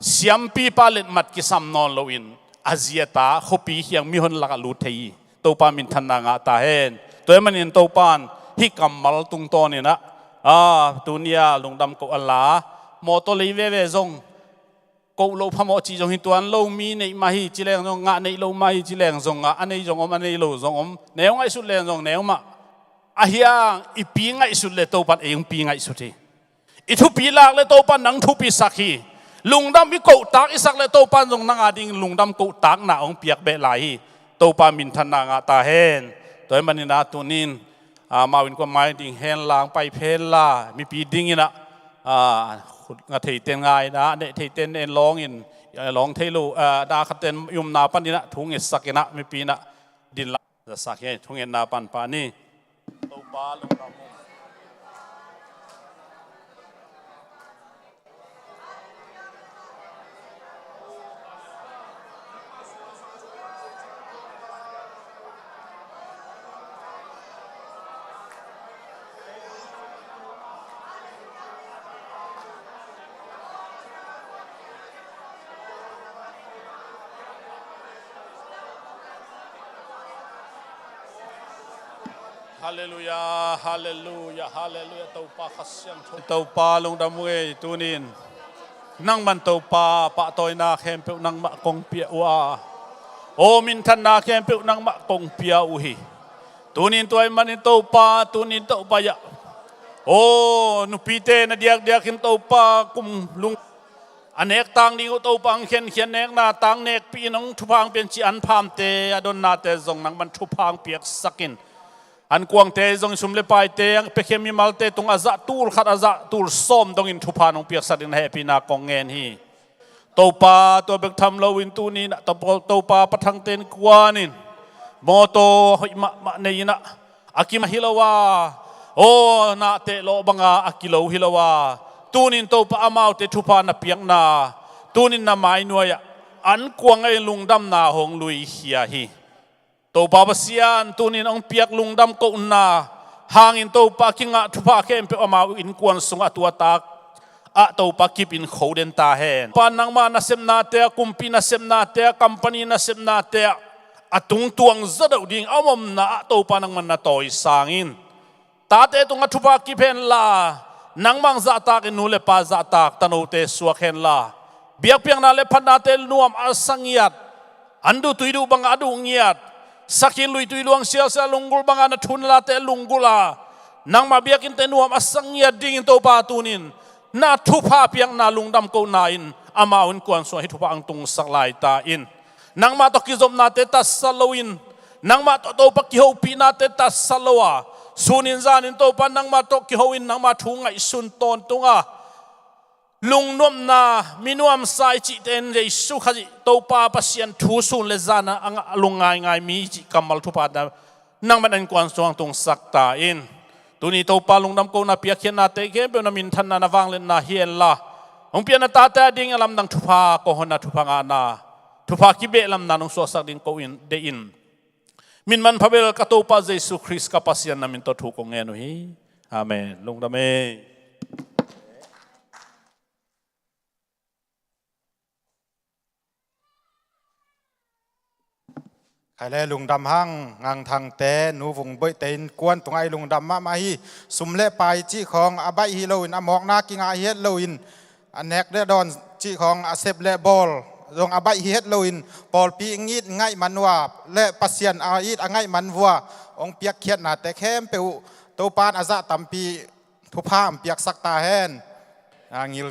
siampipa letmat kisam nawn loin a ziata khuapi kiang mihon lakah lut thei hi. Topa minthanna ngah ta hen. Tua ahih manin Topan hih kammal tungtawn inah, a, tuni-a lungdam koh a la, mawtaw lei veve zong koh loh phamawh cih zong hi tuan lo, mi neih mah hi ci leng zong ngah, neih loh mah hi ci leng zong ngah, a nei zong om, a nei lo zong om, neu ngaihsut leng zong neu mah. A hiang i pi ngaihsut le Topan ei hong pi ngaihsut hi. I thupi lak le Topan nang thupisak hi. Lungdam i kohtak i sak le Topan zong nang a ding lungdam kohtakna hong piak beh lai hi. Topa minthanna ngah ta hen. Tua ahih maninah tunin, a, amau innkuan mai ding henla, hong pai phenla, mipi dinginah, a, khut nga theiten ngaina, a neh theiten en lawngin, a, lawng thei lo, a, na khatten i omna paninah thu ngetsakinah mipi inah dinla. Zasak hi, thungetna panpah ni. Topa lungdam. Halleluia, halleluia, halleluia. Topa Kha Siangtho, Topa lungdam uh ei tunin. Nangman Topa pahtawina khempeuh nangmah kong pia uh a, aw minthanna khempeuh nangmah kong pia uh hi. Tunin tua ahih manin Topa, tunin Topa iah, aw nupite na diakdiakin Topa kum lung a nek tang ding uh Topa hong khenkhian, nekna tang nekpih in hong thupha hong pia in ci an phamte, a donnate zong nangman thupha hong piaksakin, an kuangte zong i sum le paite, a piakhia mimalte tung a zah tul khat a zah tul sawm dongin thupha nong piaksak ding na hehpihna kong ngen hi. Topa tua bek tham loin tuninah Topa, Topa pathangte in kuanin mawtaw hoih mahmah nei inah a kim hi lo a, aw nahteh lawh banga a kilo hi lo a, tunin Topa amaute thupha na piakna, tunin na mainuai-ah an kuang ei lungdamna hong luikhia hi. Topa Pasian, tunin hong piak lungdam kohna hangin Topa kingah thupha khempeuh amau innkuan sungah tuatak ah Topa kipin kho den ta hen. Pa nangma nasepnate ah, kumpi nasepnate ah, company nasepnate ah, a tungtuang zaw deuh ding a om omna ah Topa nangman na tawi sangin, tate tungah thupha kip henla, nangmah zahtak in nu le pa zahtak tanote suak henla, biakpiakna le phatnate nuam a sa ngiat, an duh tui duh bangah a duh ngiat, sakhi lui tui luang sialsial lunggulh bangah na thun late lunggulh a, nangmah biakinnte nuam a sa ngiat dingin Topa tunin na thupha piakna lungdam kohna in amau innkuan sungah hih thupha hong tungsak lai ta in. Nangmah tawh kizopnate tatsa loin, nangmah tawh Topa kihopihnate tatsa lo a, sunin zanin Topa nangmah tawh kiho in nangmah thu ngaihsun tawntung a, lungnopna, minuamsa i cihte in Jesu Khazih Topa Pasian thu sun le zan a ngah lungngaingai mi i cih kammal thupha nangmah innkuan sungah tungsak ta in. Tuni Topa lungdam kohna piakkhiatnate khempeuh na minthanna na vangliatna hi henla, hong pianna tate a ding a lamdang thupha kawhhonna thupha ngahna, thupha kibehlamna nong suaksak ding ko in deih in. Min manpha bel ka Topa Jesu Khrist ka Pasian na min tawh thu kong ngen uh hi. Amen. Lungdam ei. Khai le lungdam hang, Ngang Thangte, Nu Vung Boihte innkuan tungah i lungdam mahmah hi. Sum le pai cih khawng a baih hi loin, a mawkna kingah hi het loin, a nek le dawn cih khawng a sep le bawl zong a baih hi het loin, pawlpi ngit ngaih man uh a le Pasian a it a ngaih man uh a hong piakkhiatnate khempeuh uh Topa in a zah tampi thupha hong piaksak ta hen. A ngil